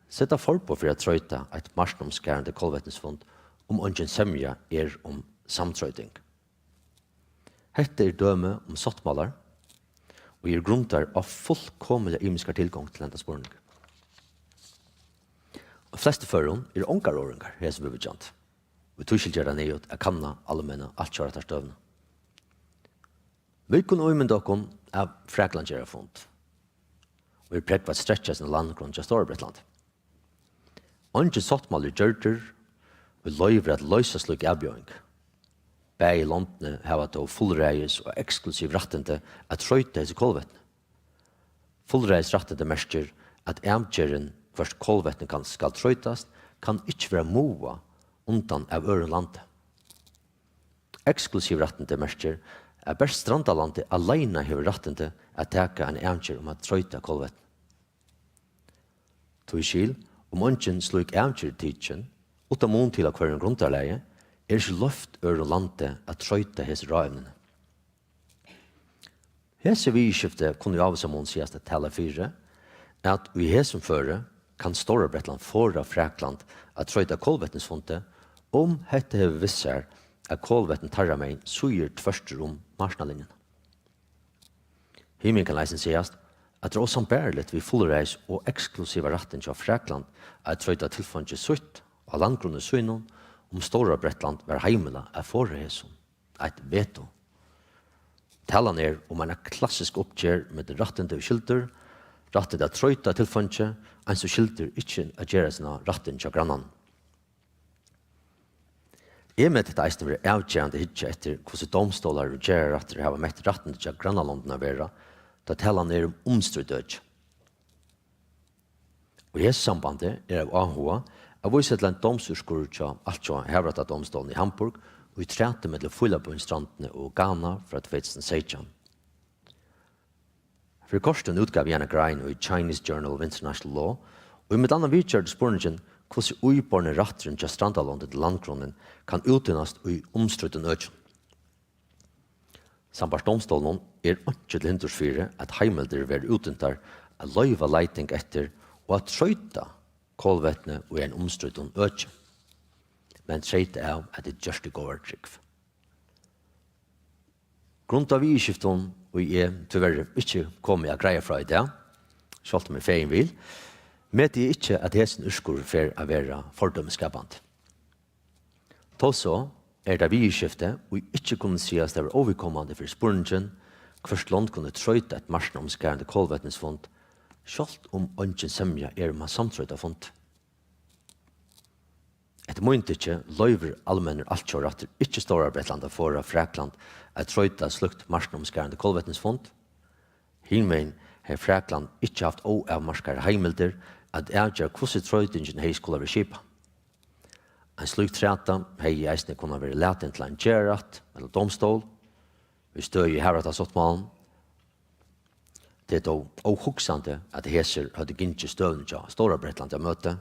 seta forboð fyri at troyta eitt marknaðumskarandi kolvetnisfund, um eingin semja er um samtroyting. Hetta er dømi um sáttmálar, ið eru grundaðir á fullkomiliga ymiskar tilgongd til henda spurning. Í flestu førum eru ongar orðingar hesum viðvíkjandi, og tí skyldi gera neyðugt at kanna almennu altjóðarættarstøðuna. Vit kunnu ímynda okkum, at Frakland ger eitt fund, og er prógvað at strekkja sína landgrund hjá Stóra Bretlandi. Eingin sáttmáli er gjørdur, ið loyvir at loysa slík avbjóðing. Bæði londini hava tó fullræðis og eksklusiv rættindi at troyta hesi kolvetni. Fullræðisrættindi merkir, at avgerðin, hvørt kolvetni kann, skal troytast, kann ikki verða máað undan av øðrum landi. Eksklusiv rættindi merkir, at bert strandarlandið aleina hevur rættindi at taka eina avgerð um at troyta kolvetni. Tí skil, um eingin slík avgerð er tikin, uttan mun til á hvørjum grundarlagi, er ikki loyvt øðrum landi at troyta hesi ráevnini. Hesi viðurskifti kunnu í ávísan mun sigast at tala fyri, at í hesum føri kann Stóra Bretland forða Frakland at troyta kolvetnisfundið, um hetta hevur við sær, at kolvetni teirra megin síður tvørtur um marknaðarlinjuna. Himin kann eisini sigast, at tað er ósambæriligt við fullræðis og eksklusiva rættin hjá Frakland at troyta tilfeingi sítt á landgrunni sínum, um Stóra Bretland var heimilað at forða hesum, eitt veto. Talan er um eina klassiska uppgerð millum rættindi og skyldur, rættindi at troyta tilfeingi, eins og skyldur ikki at gera sína rættin hjá grannanum. Eg meti hetta eisini vera avgerandi at hyggja eftir, hvussu dómstólar og gerðarrættir hava mett rættindi hjá grannalondum at vera, tá talan er um umstrídd øki. Og í hesum sambandi er av áhuga at vísa til ein dómsúrskurð hjá Altjóða Havrættardómstólin í Hamburg í træti millum Fílabeinsstrondini og Ghana frá tvey túsund og seytjan. Fyri kortini útgav eg eina grein í Chinese Journal of International Law, og í millum annað viðgjørdi spurningin, hvussu íborni rætturin hjá strandalondi til landgrunnin kann útvinnast í umstríddum økjum. Sambært dómstólinum er einki til hindurs fyri, at heimildir verða útdømdar at loyva leiting eftir og at troyta kolvetni í einum umstríddum øki, men treytað av, at tað er gjørt í góðari trúgv. Grundað á viðurskiftum, ið eg tíverri ikki komi at greiða frá í dag, sjálvt um eg fegin vil, meti eg ikki, at hesin úrskurður fer at vera fordømisskapandi. Tó so er tað viðurskifti, ið ikki kunnu sigast at vera óviðkomandi fyri spurningin, hvørt land kunnu troyta eitt marknaðumskarandi kolvetnisfund, sjálvt um eingin semja er um at samtroyta fund. Eftir mínum tykki loyvir almennur altjóðarættur ikki Stóra Bretland at forða Frakland at troyta slíkt marknaðumskarandi kolvetnisfund. Hinvegin hevði Frakland ikki havt óavmarkaðar heimildir at avgera, hvussu troytingin hevði skulað verið skipað. Ein slík træta hevði eisini kunnað verið latin til ein gerðarrætt ella dómstól, við støði í Havrættarsáttmálanum. Tað er tó óhugsandi, at hesir høvdu gingið støðuni hjá Stóra Bretlandi á møti.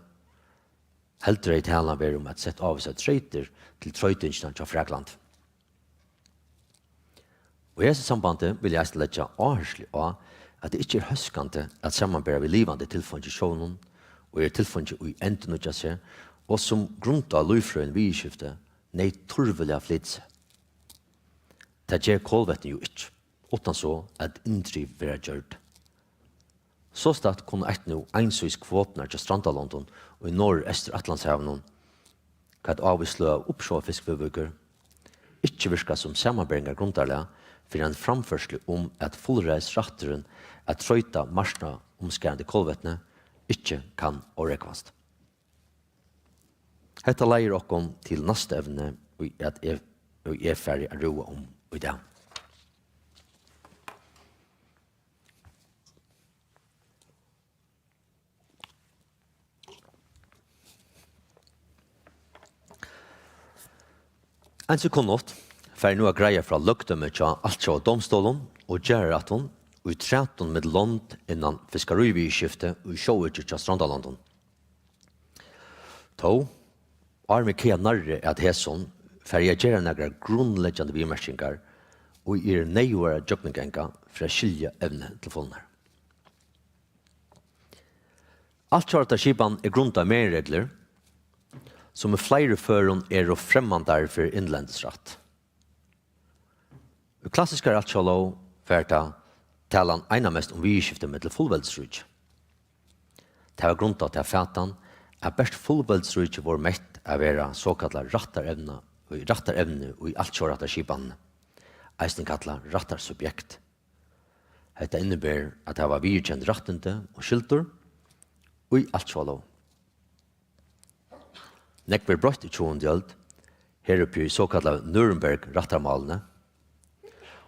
Heldur hevði talan verið um at sett ávísar treytir til troytingina hjá Fraklandi. Og í hesum sambandi vil eg eisini leggja áherslu á, at tað ikki er hóskandi at samanbera við livandi tilfeingi í sjónum, og er tilfeingi, ið endurnýggja seg, og sum grundað lívfrøðiligt viðurskifti neyðtørviliga flytur seg. Tað ger kolvetni jú ikki, uttan so at inntriv verða gjørd. Sostatt kunnu eitt nú einsýðis kvoturnar hjá strandalondum í Norður-Eystur-Atlantshavinum, hvat ávís sløg av uppsjóvarfisk viðvíkur, ikki virka sum samanberingargrundarlag fyri ein framførslu um, at fullræðisrætturin at troyta marknaðarumskarandi kolvetni ikki kann árógvast. Hetta leiðir okkum til næsta evni, ið at eg, ið eg fari at røða um í dag. Eins og kunnugt, fari eg nú at greiða frá løgdømi hjá altjóða dómstólum og gerðarrættum í trætum millum lond innan fiskaríviðurskifti í sjóøki hjá strandalondum. Tó, áðrenn vit kaga nærri at hesum, fari eg at gera nakrar grundleggjandi viðmerkingar, ið eru neyðugar at gjøgnumganga fyri at skilja evnið til fulnar. Altjóðarættarskipanin er grundað á meginreglur, sum í fleiri førum eru fremmandar fyri innlendisrætt. Í klassiskari altjóðalóg var tað talan einamest um viðurskifti millum fullveldisríki. Tað var grundað á ta fatan, at bert fullveldisríki vóru mett at vera sokallað rættarevna, í rættarevni í altjóðarættarskipanini, eisini kallað rættarsubjekt. Hetta inniber, at hava viðurkend rættindi og skyldur í altjóðalóg. Nógv er broytt í tjúgundu øld, her uppi í sokallaðu Nürnberg-rættarmálini,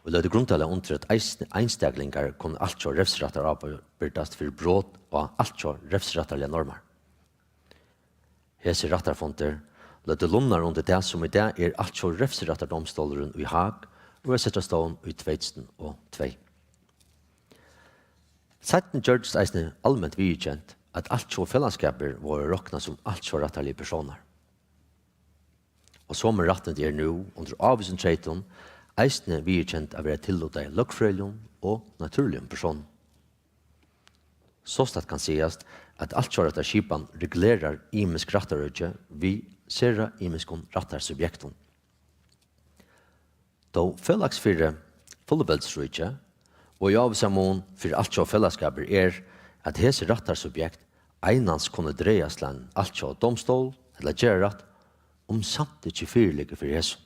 og løgdu grundarlag undir, at eisini einstaklingar kunnu altjóða refsirættarábyrgdast fyri brot á altjóða refsirættarligar normar. Hesir rættarfundir løgdu lunnar undir tað, sum í dag er altjóða refsirættardómstólurin í Haag, og er settur á stovn í tvey túsund og tvey. Seinni gjørdist eisini alment viðurkent, at altjóða felagsskapir vóru roknað sum altjóða rættarligir persónar. Og somu rættindi eru nú undir ávísum treytum eisini viðurkend at vera tillutaði løgfrøðiligum og natúrligum persónum. Sostatt kann sigast, at altjóða rættarskipan regulerar ymisk rættarøki við sera ymiskum rættarsubjektum. Tó felags fyri fullveldisríki og í ávísan mun fyri altjóða felagsskapir er, at hesi rættarsubjekt einans kunnu dragast til ein altjóða dómstól ella gerðarrætt, um samtykki fyriliggur fyri hesum.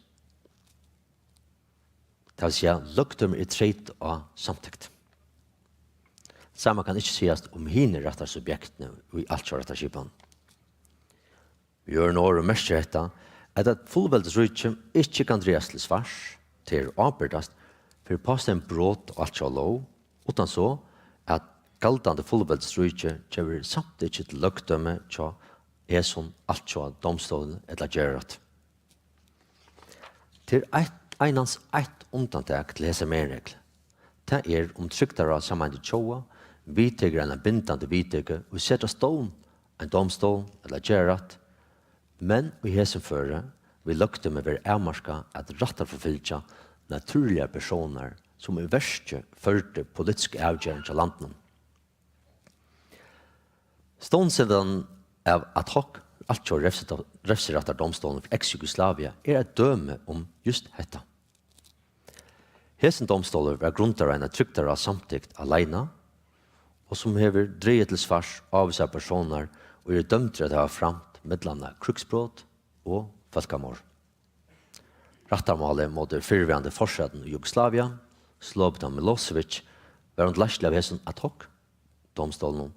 Tað vil siga, løgdømi er treyt á samtykt. Sama kann ikki sigast um hini rættarsubjektini í altjóða rættarskipan. Í øðrum orðum merkir hetta, at eitt fullveldisríki ikki kann dragast til svars, tað er ábyrgdast, fyri pástøðin brot á altjóða lóg, uttan so, at galdandi fullveldisríki gevur samtykki til løgdømi hjá hesum altjóða dómstóli ella gerðarrætti. Tað er eitt, einans eitt undantak til hesa meginreglu. Tað er, um trygdarráð Sameindu Tjóða viðtekur eina bindandi viðtøku og setir á stovn ein dómstól ella gerðarrætt, men í hesum føri vil løgdømi vera avmarkað at rættarforfylgja natúrligar persónar, sum í verki førdu politisku avgerðina hjá landinum. Stovnsetan av ad hoc altjóða refsita-, refsirættardómstólinum fyri ex-Jugoslavia er eitt dømi um júst hetta. Hesin dómstólur var grundaður á eina trygdarráðssamtykt aleina, og sum hevur drigið til svars ávísar persónar, ið eru dømdir at hava framt millum annað krígsbrot og fólkamorð. Rættarmálið móti fyrrverandi forsetanum í Jugoslavia, Slobodan Milosevic, var undirleiðsla av hesum ad hoc dómstólinum,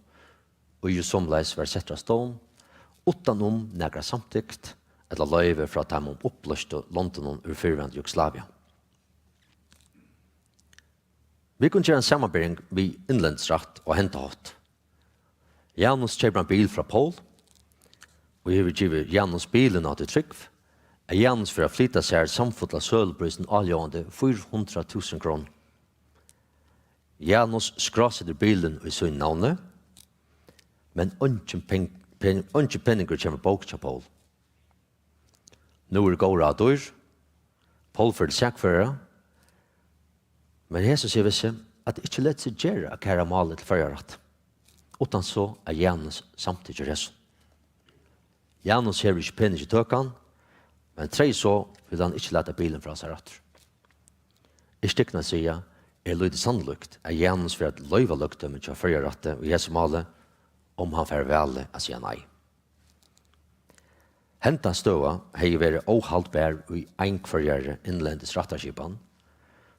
ið jú somuleiðis var settur á stovn uttan um nakra samtykt ella loyvi frá teimum uppløstu londunum úr fyrrverandi Jugoslavia. Vit kunnu gera ein samanbering við innlendisrætt á henda hátt. Janus keypir ein bil frá Pól, og hevur givið Janus bilin á tí trúgv, at Janus fer at flyta sær samfulla søluprísin áljóðandi fýra hundrað túsund krónur. Janus skrásetir bilin í sínum navni, men eingin peng-, pen-, eingin peningur kemur í bók hjá Pól. Nú eru góð ráð dýr. Pól fer til sakførara, men hesin sigur við seg, at tað ikki letur seg gera at kæra málið til Føroyarætt. uttan so at Janus samtykkir hesum. Janus hevur ikki pening í tøkan, men treyð so vil hann ikki lata bilin frá sær aftur. Eg stikni at siga, er lítið sannlíkt, at Janus fer at loyva løgdømi hjá Føroyarætti í hesum máli, um hann fær valið at siga nei. Henda støða hevði verið óhaldbar í einhvørjari innlendis rættarskipan,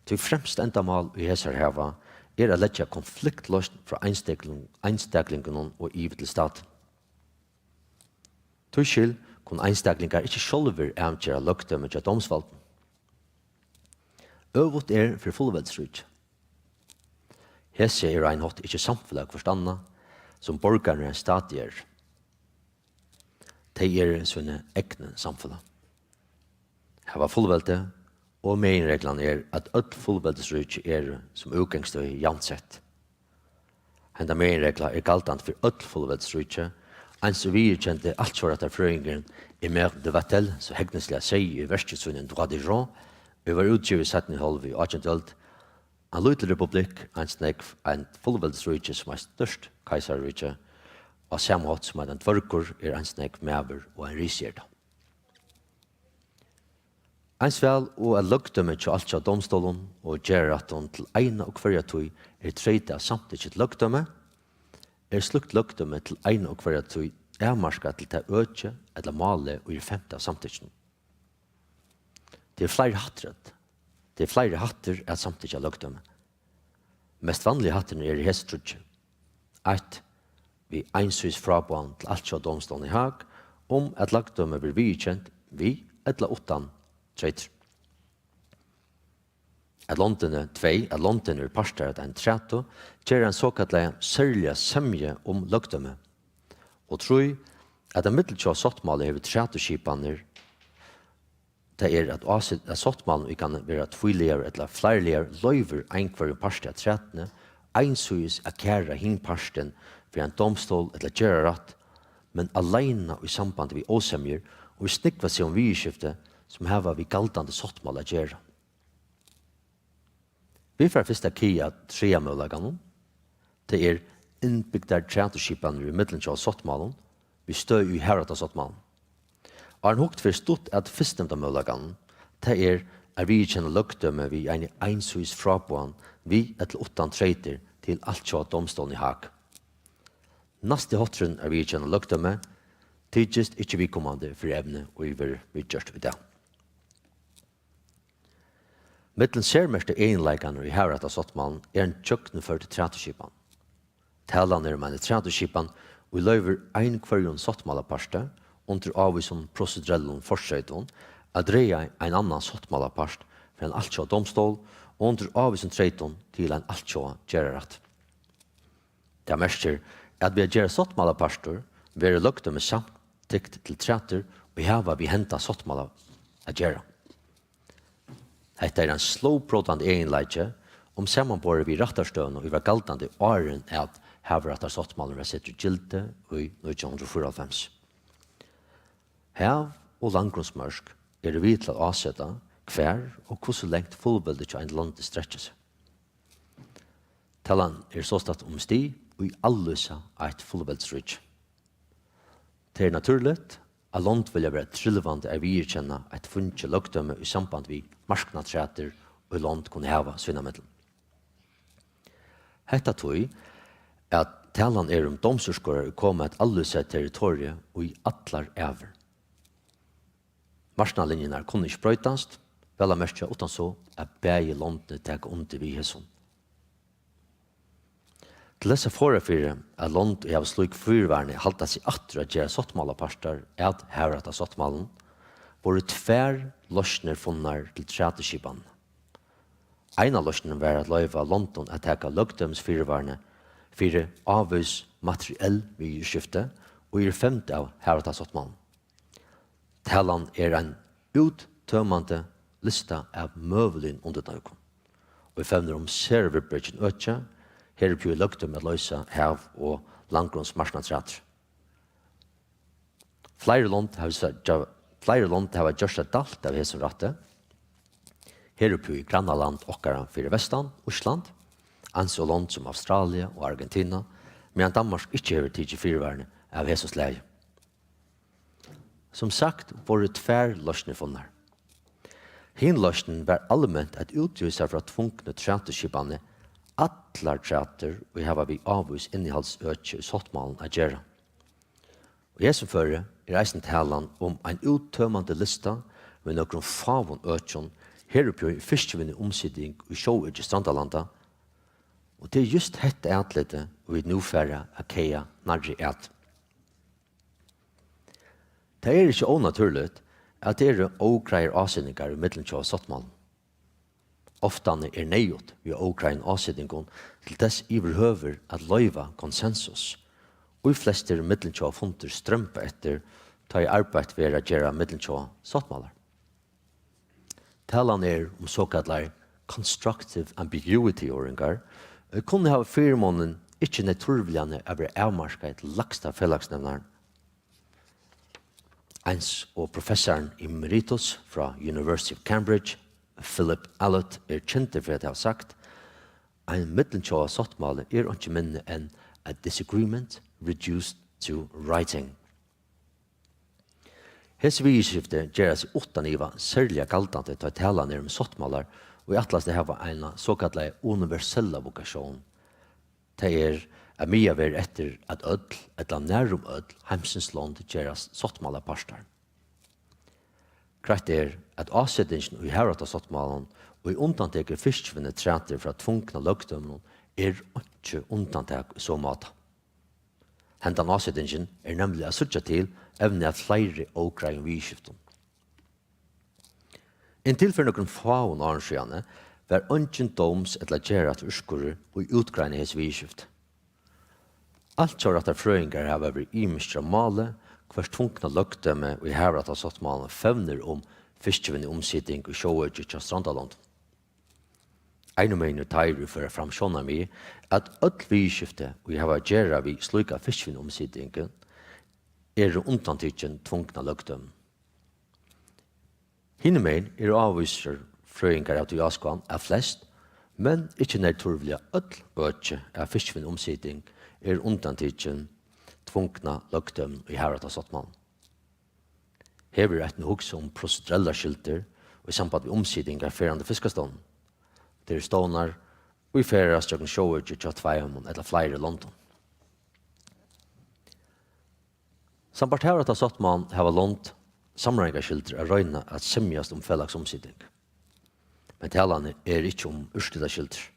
tí fremsta endamál í hesar hava er at leggja konfliktloysn frá einstakling-, einstaklingunum og yvir til statin. Tískil kunnu einstaklingar ikki sjálvir avgera løgdømi hjá dómsvaldinum. Øvugt er fyri fullveldisríki. Hesi eru á ein hátt ikki samfelag hvørt annað, sum borgararnir í ein stati eru. Tey eru síni egnu samfelag. Hava fullveldi, og meginreglan er, at øll fullveldisríki eru sum útgangsstøði javnsett. Henda meginregla er galdandi fyri øll fullveldisríki, eins og viðurkendi altjóðarættarfrøðingurin Emer de Vattel so hegnisliga segði í verki sínum Droit des gens, ið var útgivið í seinnu hálvu í átjandu øld: Ein lítil republikk, eins nógv ein fullveldisríki sum eitt stórt keisararíki, á sama hátt sum at ein dvørgur er eins nógv maður og ein risi er tað. Eins væl og at løgdømi hjá altjóða dómstólum og gerðarrættum til eina og hvørja tíð er treytað av samtykki til løgdømi, er slíkt løgdømi til eina og hvørja tíð avmarkað til tað øki ella málið, ið er femt av samtykkinum. Tað er fleiri hættir at, tað er fleiri hættir at samtykkja løgdømi. Mest vanligu hættirnir eru hesir tríggir. Eitt, við einsýðis fráboðan til altjóða dómstólin í Haag um, at løgdømi verður viðurkent við ella uttan treytir. At londini, tvey, at londini eru partar at einum træti, ger ein sokallaða serliga semju um løgdømi. Og trý, at eitt millumtjóða sáttmáli hevur trætuskipanir, tað er at ásit-, at sáttmálin, ið kann vera tvíliðaður ella fleirliðaður, loyvir einhvørjum parti av trætuni einsýðis at kæra hin partin fyri ein dómstól ella gerðarrætt, men aleina í sambandi við ósemjur og ið snúgva seg um viðurskifti, sum hava við galdandi sáttmála at gera. Vit fara fyrst at kaga triðja møguleikanum. Tað er innbygdar trætuskipanir í millumtjóða sáttmálum við støði í Havrættarsáttmálanum. Áðrenn hugt verður stutt at fyrstnevnda møguleikanum, tað er at viðurkenna løgdømi við eini einsýðis fráboðan við ella uttan treytir til altjóða dómstólin í Haag. Næsti hátturin at viðurkenna løgdømi tykist ikki viðkomandi fyri evnið, ið verður viðgjørt í dag. Millum sermerktu eginleikarnar í Havrættarsáttmálanum er ein gjøgnumførd trætuskipan. Talan er um eina trætuskipan, ið loyvir einhvørjum sáttmálaparti undir ávísum prosedurellum fortreytum at draga ein annan sáttmálapart fyri ein altjóða dómstól og undir ávísum treytum til ein altjóða gerðarrætt. Tað merkir, at við at gerast sáttmálapartur verður løgdømi samtykt til trætir, ið hava við henda sáttmála at gera. Hetta er ein slóðbrótandi eginleiki, um samanborið við rættarstøðuna, ið var galdandi, áðrenn at Havrættarsáttmálin var settur í gildi í nítjan hundrað og fýraoghálvfems. Hav- og landgrunnsmørk eru við til at áseta, hvar og hvussu langt fullveldi hjá einum landi strekkir seg. Talan er sostatt um stig, ið avlýsa eitt fullveldisríki. Tað er natúrligt, at lond vilja vera trilvandi at viðurkenna eitt fungið løgdømi í samband við marknatrætir, ið lond kunnu hava sínámillum. Hetta tí, at talan er um dómsúrskurðar, ið koma at avlýsa eitt territorium í allar ævir. Marknaðarlinjurnar kunnu ikki broytast, væl at merkja, uttan so, at bæði londini taka undir við hesum. Til tess at forða fyri, at lond, ið hava slík fyrivarni, halda seg aftur at gera sáttmálapartar at Havrættarsáttmálanum, vóru tvær loysnir funnar til trætuskipan. Eina loysnin var at loyva londum at taka løgdømisfyrivarni fyri ávís materiell viðurskifti, ið eru femd av Havrættarsáttmálanum. Talan er ein úttømandi lista av møguligum undirtøkum, ið fevnir um sera viðbrekin øki, her uppi í løgdømi at loysa hav- og landgrunnsmarknatrætir. Fleiri lond hava sa-, gja-, fleiri lond hava gjørt seg dælt av hesum rætti. Her uppi í grannaland okkara fyri vestan, Ísland, eins og lond sum Australia og Argentina, meðan Danmark ikki hevur tikið fyrivarni av hesum slagi. Sum sagt vóru tvær loysnir funnar. Hin loysnin var alment at úthýsa frá tvungnu trætuskipanini allar trætur, ið hava við ávís innihaldsøki í sáttmálanum at gera. Og í hesum føri er eisini talan um ein úttømandi lista við nøkrum fáum økjum, her uppi í fiskivinnuumsiting í sjóøki Strandalanda, og tað er júst hetta atlitið, vit nú fara at kaga nærri at. Tað er ikki ónatúrligt, at tað eru ógreiðar ásetingar í millumtjóðasáttmálanum. Oftani er neyðugt við ógreiðum ásetingum til tess yvirhøvur at loyva konsensus, ið flestir millumtjóðafundir stremba eftir, tá ið arbeitt verður at gera millumtjóðasáttmálar. Talan er um sokallaðar constructive ambiguity-orðingar, ið kunnu hava fyrimunin ikki natúrliga at vera avmarkað til lægsta felagsnevnaran. Eins og professarin emeritus frá University of Cambridge, Philip Allott, er kendur fyri at hava sagt: "Ein millumtjóðasáttmáli er einki minni enn a disagreement reduced to writing." Hesi viðurskifti gera seg uttan iva serliga galdandi, tá talan er um sáttmálar, ið ætlast at hava eina sokallaða universella vokatión. Tað er, at miðað verður eftir, at øll, ella nærum øll, heimsins lond gerast sáttmálapartar. Greitt er, at ásetingin í Havrættarsáttmálanum, ið undantekur fiskivinnutrætur frá tvungna løgdøminum, er einki undantak í so máta. Hendan ásetingin er nemliga at síggja til evnið at fleiri ógreiðum viðurskiftum. Inntil fyri nøkrum fáum árum síðani var eingin dóms- ella gerðarrættur úrskurður, ið útgreindi hesi viðurskifti. Altjóða rættarfrøðingar hava verið ymiskir á máli, hvørt tvungna løgdømi í Havrættarsáttmálanum fevnir um fiskivinnuumsiting í sjóøki hjá Strandalondum. Einumegin eru teir, ið føra fram sjónarmiðið, at øll viðurskifti, ið hava at gera við slíka fiskivinnuumsiting, eru undantikin tvungna løgdømi. Hinumegin eru ávísir frøðingar av tí áskoðan, at flest, men ikki natúrliga øll øki av fiskivinnuumsiting eru undantikin tvungna løgdømi í Havrættarsáttmálanum. Her verður eisini hugsað um prosedurellar skyldur í samband við umsiting av ferðandi fiskastovnum. Tað eru stovnar, ið ferðast gjøgnum sjóøki hjá tveimum ella fleiri londum. Sambært Havrættarsáttmálanum hava lond samráðingarskyldur at royna at semjast um felagsumsiting. Men talan er ikki um úrslitaskyldur.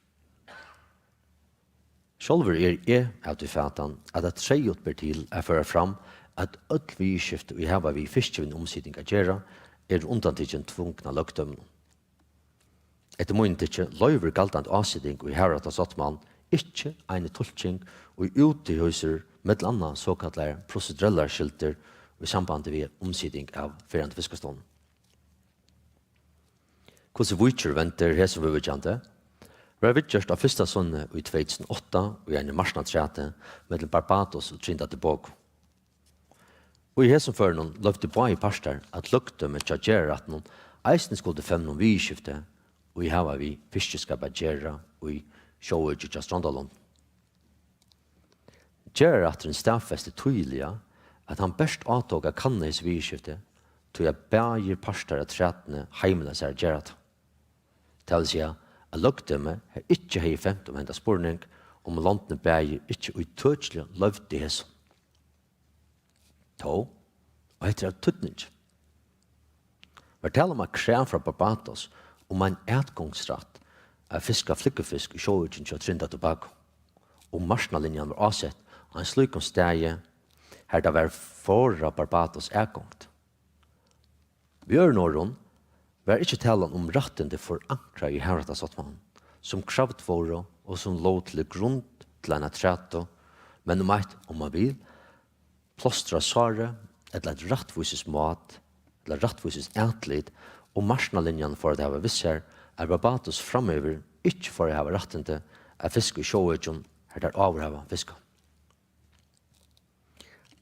Sjálvur eri eg av tí fatan, at tað treyðugt ber til at føra fram, at øll viðurskifti, ið hava við fiskivinnuumsiting at gera, eru undantikin tvungna løgdøminum. Eftir mínum tykki loyvir galdandi áseting í Havrættarsáttmálanum ikki eini tulking, ið úthýsir millum annað sokallaðar prosedurellar skyldur í sambandi við umsiting av ferðandi fiskastovnum. Hvussu Víkjur vendir hesum viðvíkjandi, var viðgjørt á fyrsta sinni í tvey túsund og átta í eini marsnatrætu millum Barbados og Trinidad og Tobago. Og í hesum førinum loyvdu báðir partar, at løgdømi hjá gerðarrættinum eisini skuldi fevna um viðurskifti, ið hava við fiskiskap at gera í sjóøki hjá Strandalondum. Gerðarrætturin staðfesti týðiliga, at hann bert átók at kanna hesi viðurskifti, tí at báðir partar afturat heimila sær at gera tað. Tað vil siga, at løgdømi ikki hevði fevnt um henda spurning, um londini bæði ikki ítøkiliga loyvdu hesum. Tó, og hetta er av týdningi, var tala um eitt krav frá Barbados um ein atgongurætt at fiska flúgvufisk í sjóøkinum hjá Trinidad og Tobago, um marsnalinjan var ásett á ein slíkum staði, har tað var forðað Barbados atgongd. Við øðrum orðum var ikki talan um rættindi forankrað í Havrættarsáttmálanum, sum kravd vóru og sum lógu til grund til eina trætu, men um eitt, um man vil, plástra sárið, ella eitt rættvísismát, ella rættvísisatlit, og marsnalinjan fór at hava við sær, at Barbados framyvir ikki fór at hava rættindi at fiska í sjóøkjum, har teir áður hava fiskað.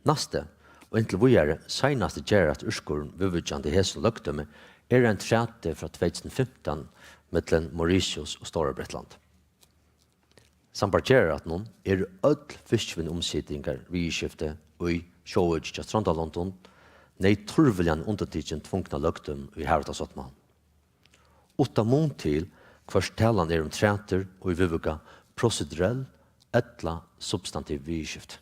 Næsti, og inntil víðari seinasti gerðarrættarúrskurðurin viðvíkjandi hesum løgdømi, er ein træti frá tvey túsund og fimtan millum Mauritius og Stóra Bretland. Sambært gerðarrættinum eru øll fiskivinnuumsitingarviðurskifti í sjóøki hjá strondalondum neyðtýðiliga undantikin tvungna løgdømi í havrættarsáttmálanum, uttan mun til, hvørt talan er um trætir, ið viðvíka prosedurell ella substantiv viðurskifti.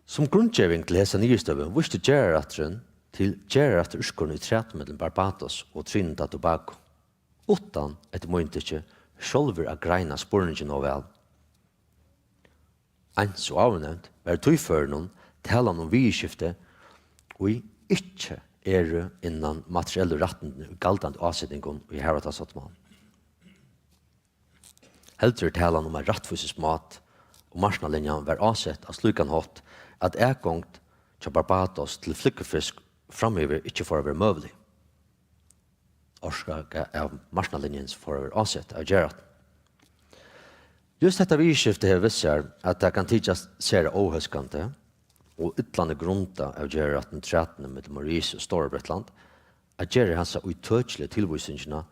Sum grundgeving til hesa niðurstøðu vísti gerðarrætturin til gerðarrættarúrskurðin í træti millum Barbados og Trinidad og Tobago, uttan, eftir mínum tykki, sjálvur at greina spurningin nóg væl. Eins og áðurnevnt var í tí førinum talan um viðurskifti, ið ikki eru innan materiellu rættindini í galdandi ásetingum í havrættarsáttmálanum. Heldur er talan um ein rættvísismáta, og marknaðarlinjan var ásett á slíkan hátt, at atgongd hjá Barbados til flúgvifisk framyvir ikki fór at vera møgulig, orsakað av marknaðarlinjuni, sum fór at vera ásett av gerðarrættinum. Júst hetta viðurskiftið hevur vist sær, at tað kann tykjast sera óhóskandi og illa grundað av gerðarrættinum í trætuni millum Maurice og Stóra Bretland, at gera hasa ítøkiligu tilvísingina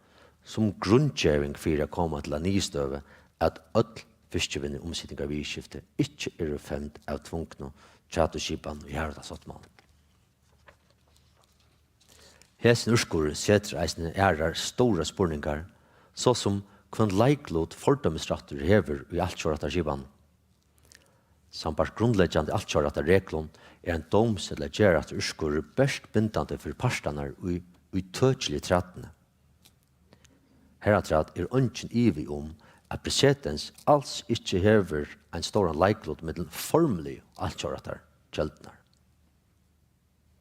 sum grundgeving fyri at koma til ta niðurstøðu, at øll fiskivinnuumsitingarviðurskifti ikki eru femd av tvungnu trætuskipan í havrættarsáttmálanum. Hesin úrskurður setir eisini aðrar stórar spurningar, so sum hvønn leiklut fordømisrættur hevur í altjóðarættarskipanum. Sambært grundleggjandi altjóðarættarreglum er ein dóms- ella gerðarrættarúrskurður bert bindandi fyri partarnar í ítøkiligu trætuni. Harafturat er eingin ivi um, at presedens als ikki hevur ein stóran leiklut millum formligu altjóðarættargjøldurnar.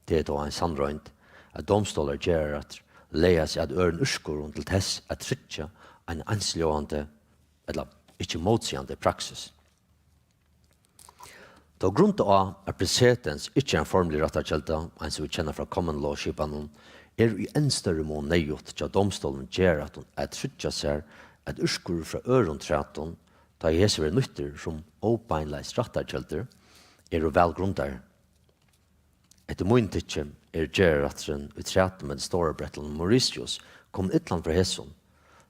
Tað er tó ein sannroynd, at dómstólar og gerðarrættur laga seg at øðrum úrskurðum til tess at tryggja eina einsljóðandi ella ikki mótsigandi praksis. Tó grundað á, at presedens ikki er ein formlig rættarkelda, eins og vit kenna frá common law-skipanum, er í enn størri mun neyðugt hjá dómstólum og gerðarrættum at tryggja sær, at úrskurðir frá øðrum trætum, tá ið hesir verða nýttir sum óbeinleiðis rættarkeldur, eru væl grundaðir. Eftir mínum tykki er gerðarrætturin í trætuni millum Stóra Bretland og Mauritius komin illa frá hesum,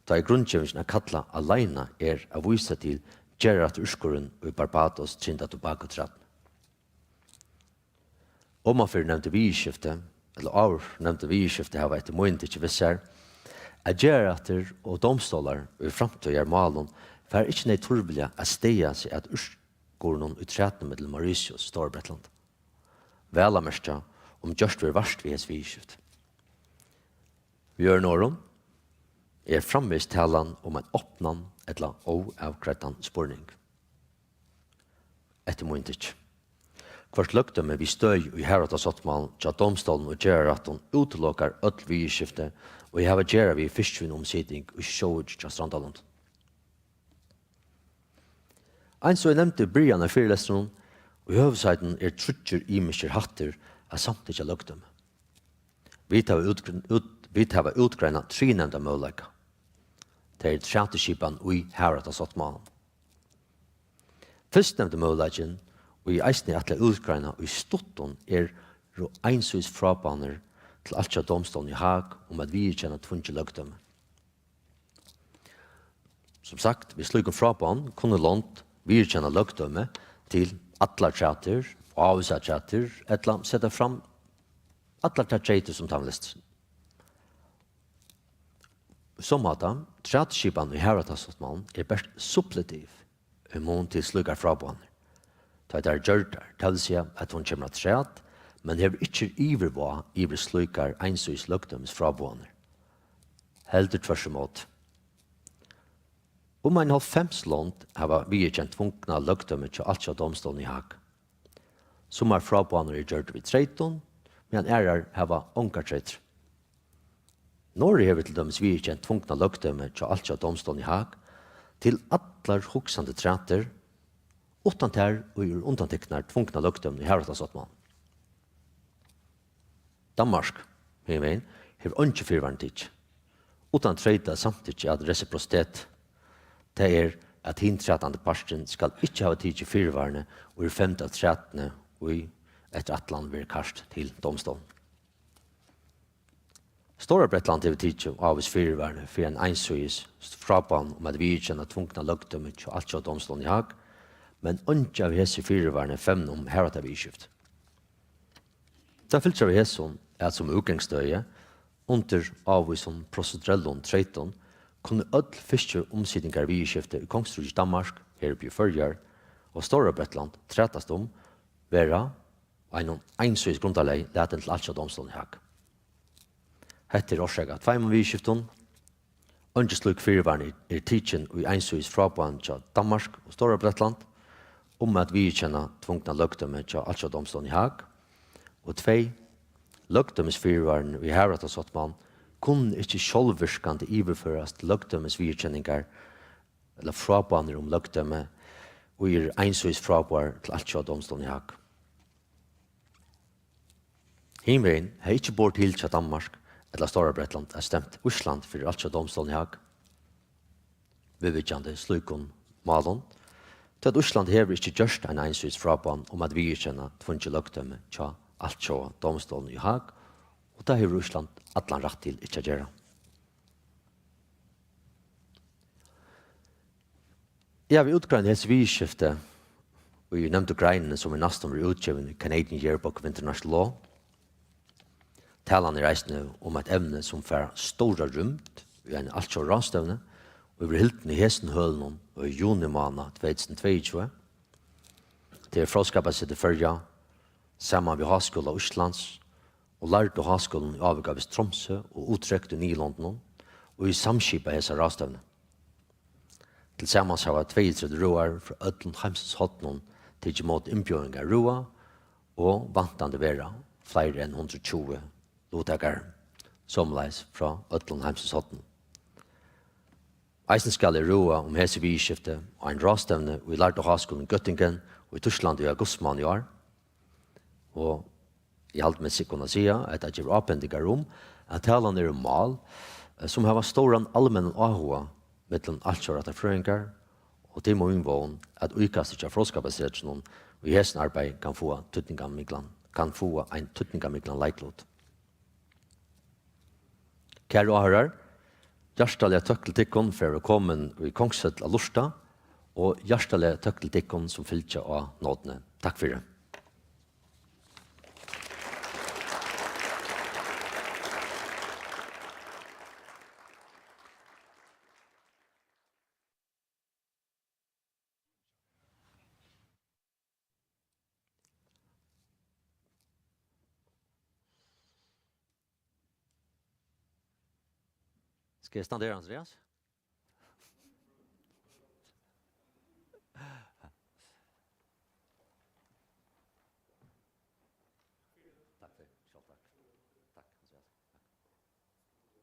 tá ið grundgevingin at kalla aleina er at vísa til gerðarrættarúrskurðin í Barbados, Trinidad og Tobago trætuni. Omanfyri nevndu viðurskifti, ella áður nevndu viðurskifti, hava eftir mínum tykki vist sær, at gerðarrættur og dómstólar í framtíðarmálum fara ikki neyðtýðiliga at staga seg at úrskurðinum í trætuni millum Mauritius og Stóra Bretland. Væl at merkja, um gjørt verður vart við hesi viðurskifti. Við øðrum orðum er framvegis talan um ein opnan ella óavgreiddan spurning. Eftir mínum tykki. Hvørt løgdømi við støði í havrættarsáttmálanum hjá dómstólum og gerðarrættum útilokar øll viðurskifti, ið hava at gera við fiskivinnuumsiting í sjóøki hjá strondalondum. Eins og eg nevndi í byrjan av fyrilestrinum, í høvuðsheitinum eru tríggir ymiskir hættir at samtykkja løgdømi. Vit hava útgr-, út-, vit hava útgreinað trýnevnda møguleika. Tað er trætuskipan í havrættarsáttmálanum. Fyrstnevndi møguleikin, og eg eisini ætli at útgreina í stuttum, eru einsýðis fráboðanir til alt hjá dómstólin í Haag um at viðurkenna tvungið løgdømi. Sum sagt, við slíkum fráboðum kunnu lond viðurkenna løgdømi til allar trætur, ávísa trætur, ella seta fram allar tær treytir, sum teimum lystir. Í so máta, trætuskipan í havrættarsáttmálanum er bert suppletiv í mun til slíkar fráboðanir, tá ið tær eru gjørdar, tað vil siga, at hon kemur afturat, men hevur ikki yvirvág yvir slíkar einsýðis løgdømisfráboðanir. Heldur tvørturímóti. Um ein hálvfems lond hava viðurkent tvungna løgdømi hjá Altjóðadómstólin í Haag. Summar fráboðanir eru gjørdar við treytum, meðan aðrar hava ongar treytir. Noreg hevur til dømis viðurkent tvungna løgdømi hjá Altjóðadómstólin í Haag til allar hugsandi trætur, uttan tær, ið eru undantiknar tvungna løgdøminum í Havrættarsáttmálanum. Danmark, hinvegin, hevur eingi fyrivarni tikið, uttan treytað samtykki at reciprociteti. Tað er, at hin trætandi parturin skal ikki hava tikið fyrivarni og er femdur av trætuni, ið eftir ætlan verður kært til dómstólin. Stóra Bretland hevur tikið ávís fyrivarni fyri ein einsíðis fráboðan um at viðurkenna tvungna løgdømi hjá Altjóða dómstólin í Haag, men eingi av hesi fyrivarni fevna um harafturat viðurskifti. Tað fylgir av hesum, at sum útgangsstøði, undir ávísum prosedurellum treytum, kunnu øll fiskiumsitingarviðurskifti í Kongsríki Danmark, heruppi í Føroyar, og Stóra Bretland trætast um, verða á einum einsíðis grundarlagi latin til Altjóða dómstólin í Haag. Hetta er orsakað av tveimum viðurskiftum. Eingin slík fyrivarni er tikin í einsíðis fráboðan hjá Danmark og Stóra Bretland um at viðurkenna tvungna løgdømi hjá Altjóða dómstólin í Haag. Og tvey, løgdømisfyrivarni í harafturatsáttmálanum kunnu ikki sjálvvirkandi yvirførast til løgdømisviðurkenningar ella fráboðanir um løgdømi, ið eru einsíðis fráboðar til Altjóða dómstólin í Haag. Hinvegin hevði ikki borið til hjá Danmark ella Stóra Bretland at stemt Ísland fyri Altjóða dómstólin í Haag viðvíkjandi slíkum málum, tí at Ísland hevur ikki gjørt eina einsíðis fráboðan um at viðurkenna tvungið løgdømi hjá Altjóða dómstólin í Haag, og tað hevur Ísland allan rætt til ikki at gera. Eg havi útgreinað hesi viðurskifti í nevndu greinini, sum er næstan verið útgivin í Canadian Yearbook of International Law. Talan er eisini um eitt evni, sum fær stóra rúmd í eini altjóða ráðstevnu, og verður hildin í hesum hølunum í juni mánað tvey túsund og tveyogtjúgu. Tað er Fróðskaparsetur Føroya, saman við Háskúla Íslands og Lærdu Háskúlin í Ávík á Vist, Tromsø og Utrecht í Niðurlondunum, og ið samskipa hesa ráðstevnu. Tilsamans hava tveyogtretivu røðarar frá øllum heimsins hornum tikið ímóti innbjóðingar røða, og væntandi verða fleiri enn hundrað og tjúgu luttakarar, somuleiðis frá øllum heimsins hornum. Eisini skal eg røða um hesi viðurskifti á ein ráðstevnu í Lærdu Háskúlin í Göttingen í Týsklandi í augustmánaði í ár, og eg haldi meg sikran at siga, at tað gevur ábendingar um, at talan er um mál, eh, sum hava stóran almennan áhuga millum altjóðarættarfrøðingar, og tað er mín vón, at íkastið hjá Fróðskaparsetrinum í hesum arbeiði kann fáa týdningarmiklan, kann fáa ein týdningarmiklan leiklut. Kæru áhoyrarar, hjartaliga tøkk til tykkum fyri at vera komin í Kongshøll at lurta, og hjartaliga tøkk til tykkum, sum fylgja á notini. Takk fyri. Skal eg standa her, Andreas? Takk fyri. Sjálv takk. Takk, Andreas. Takk.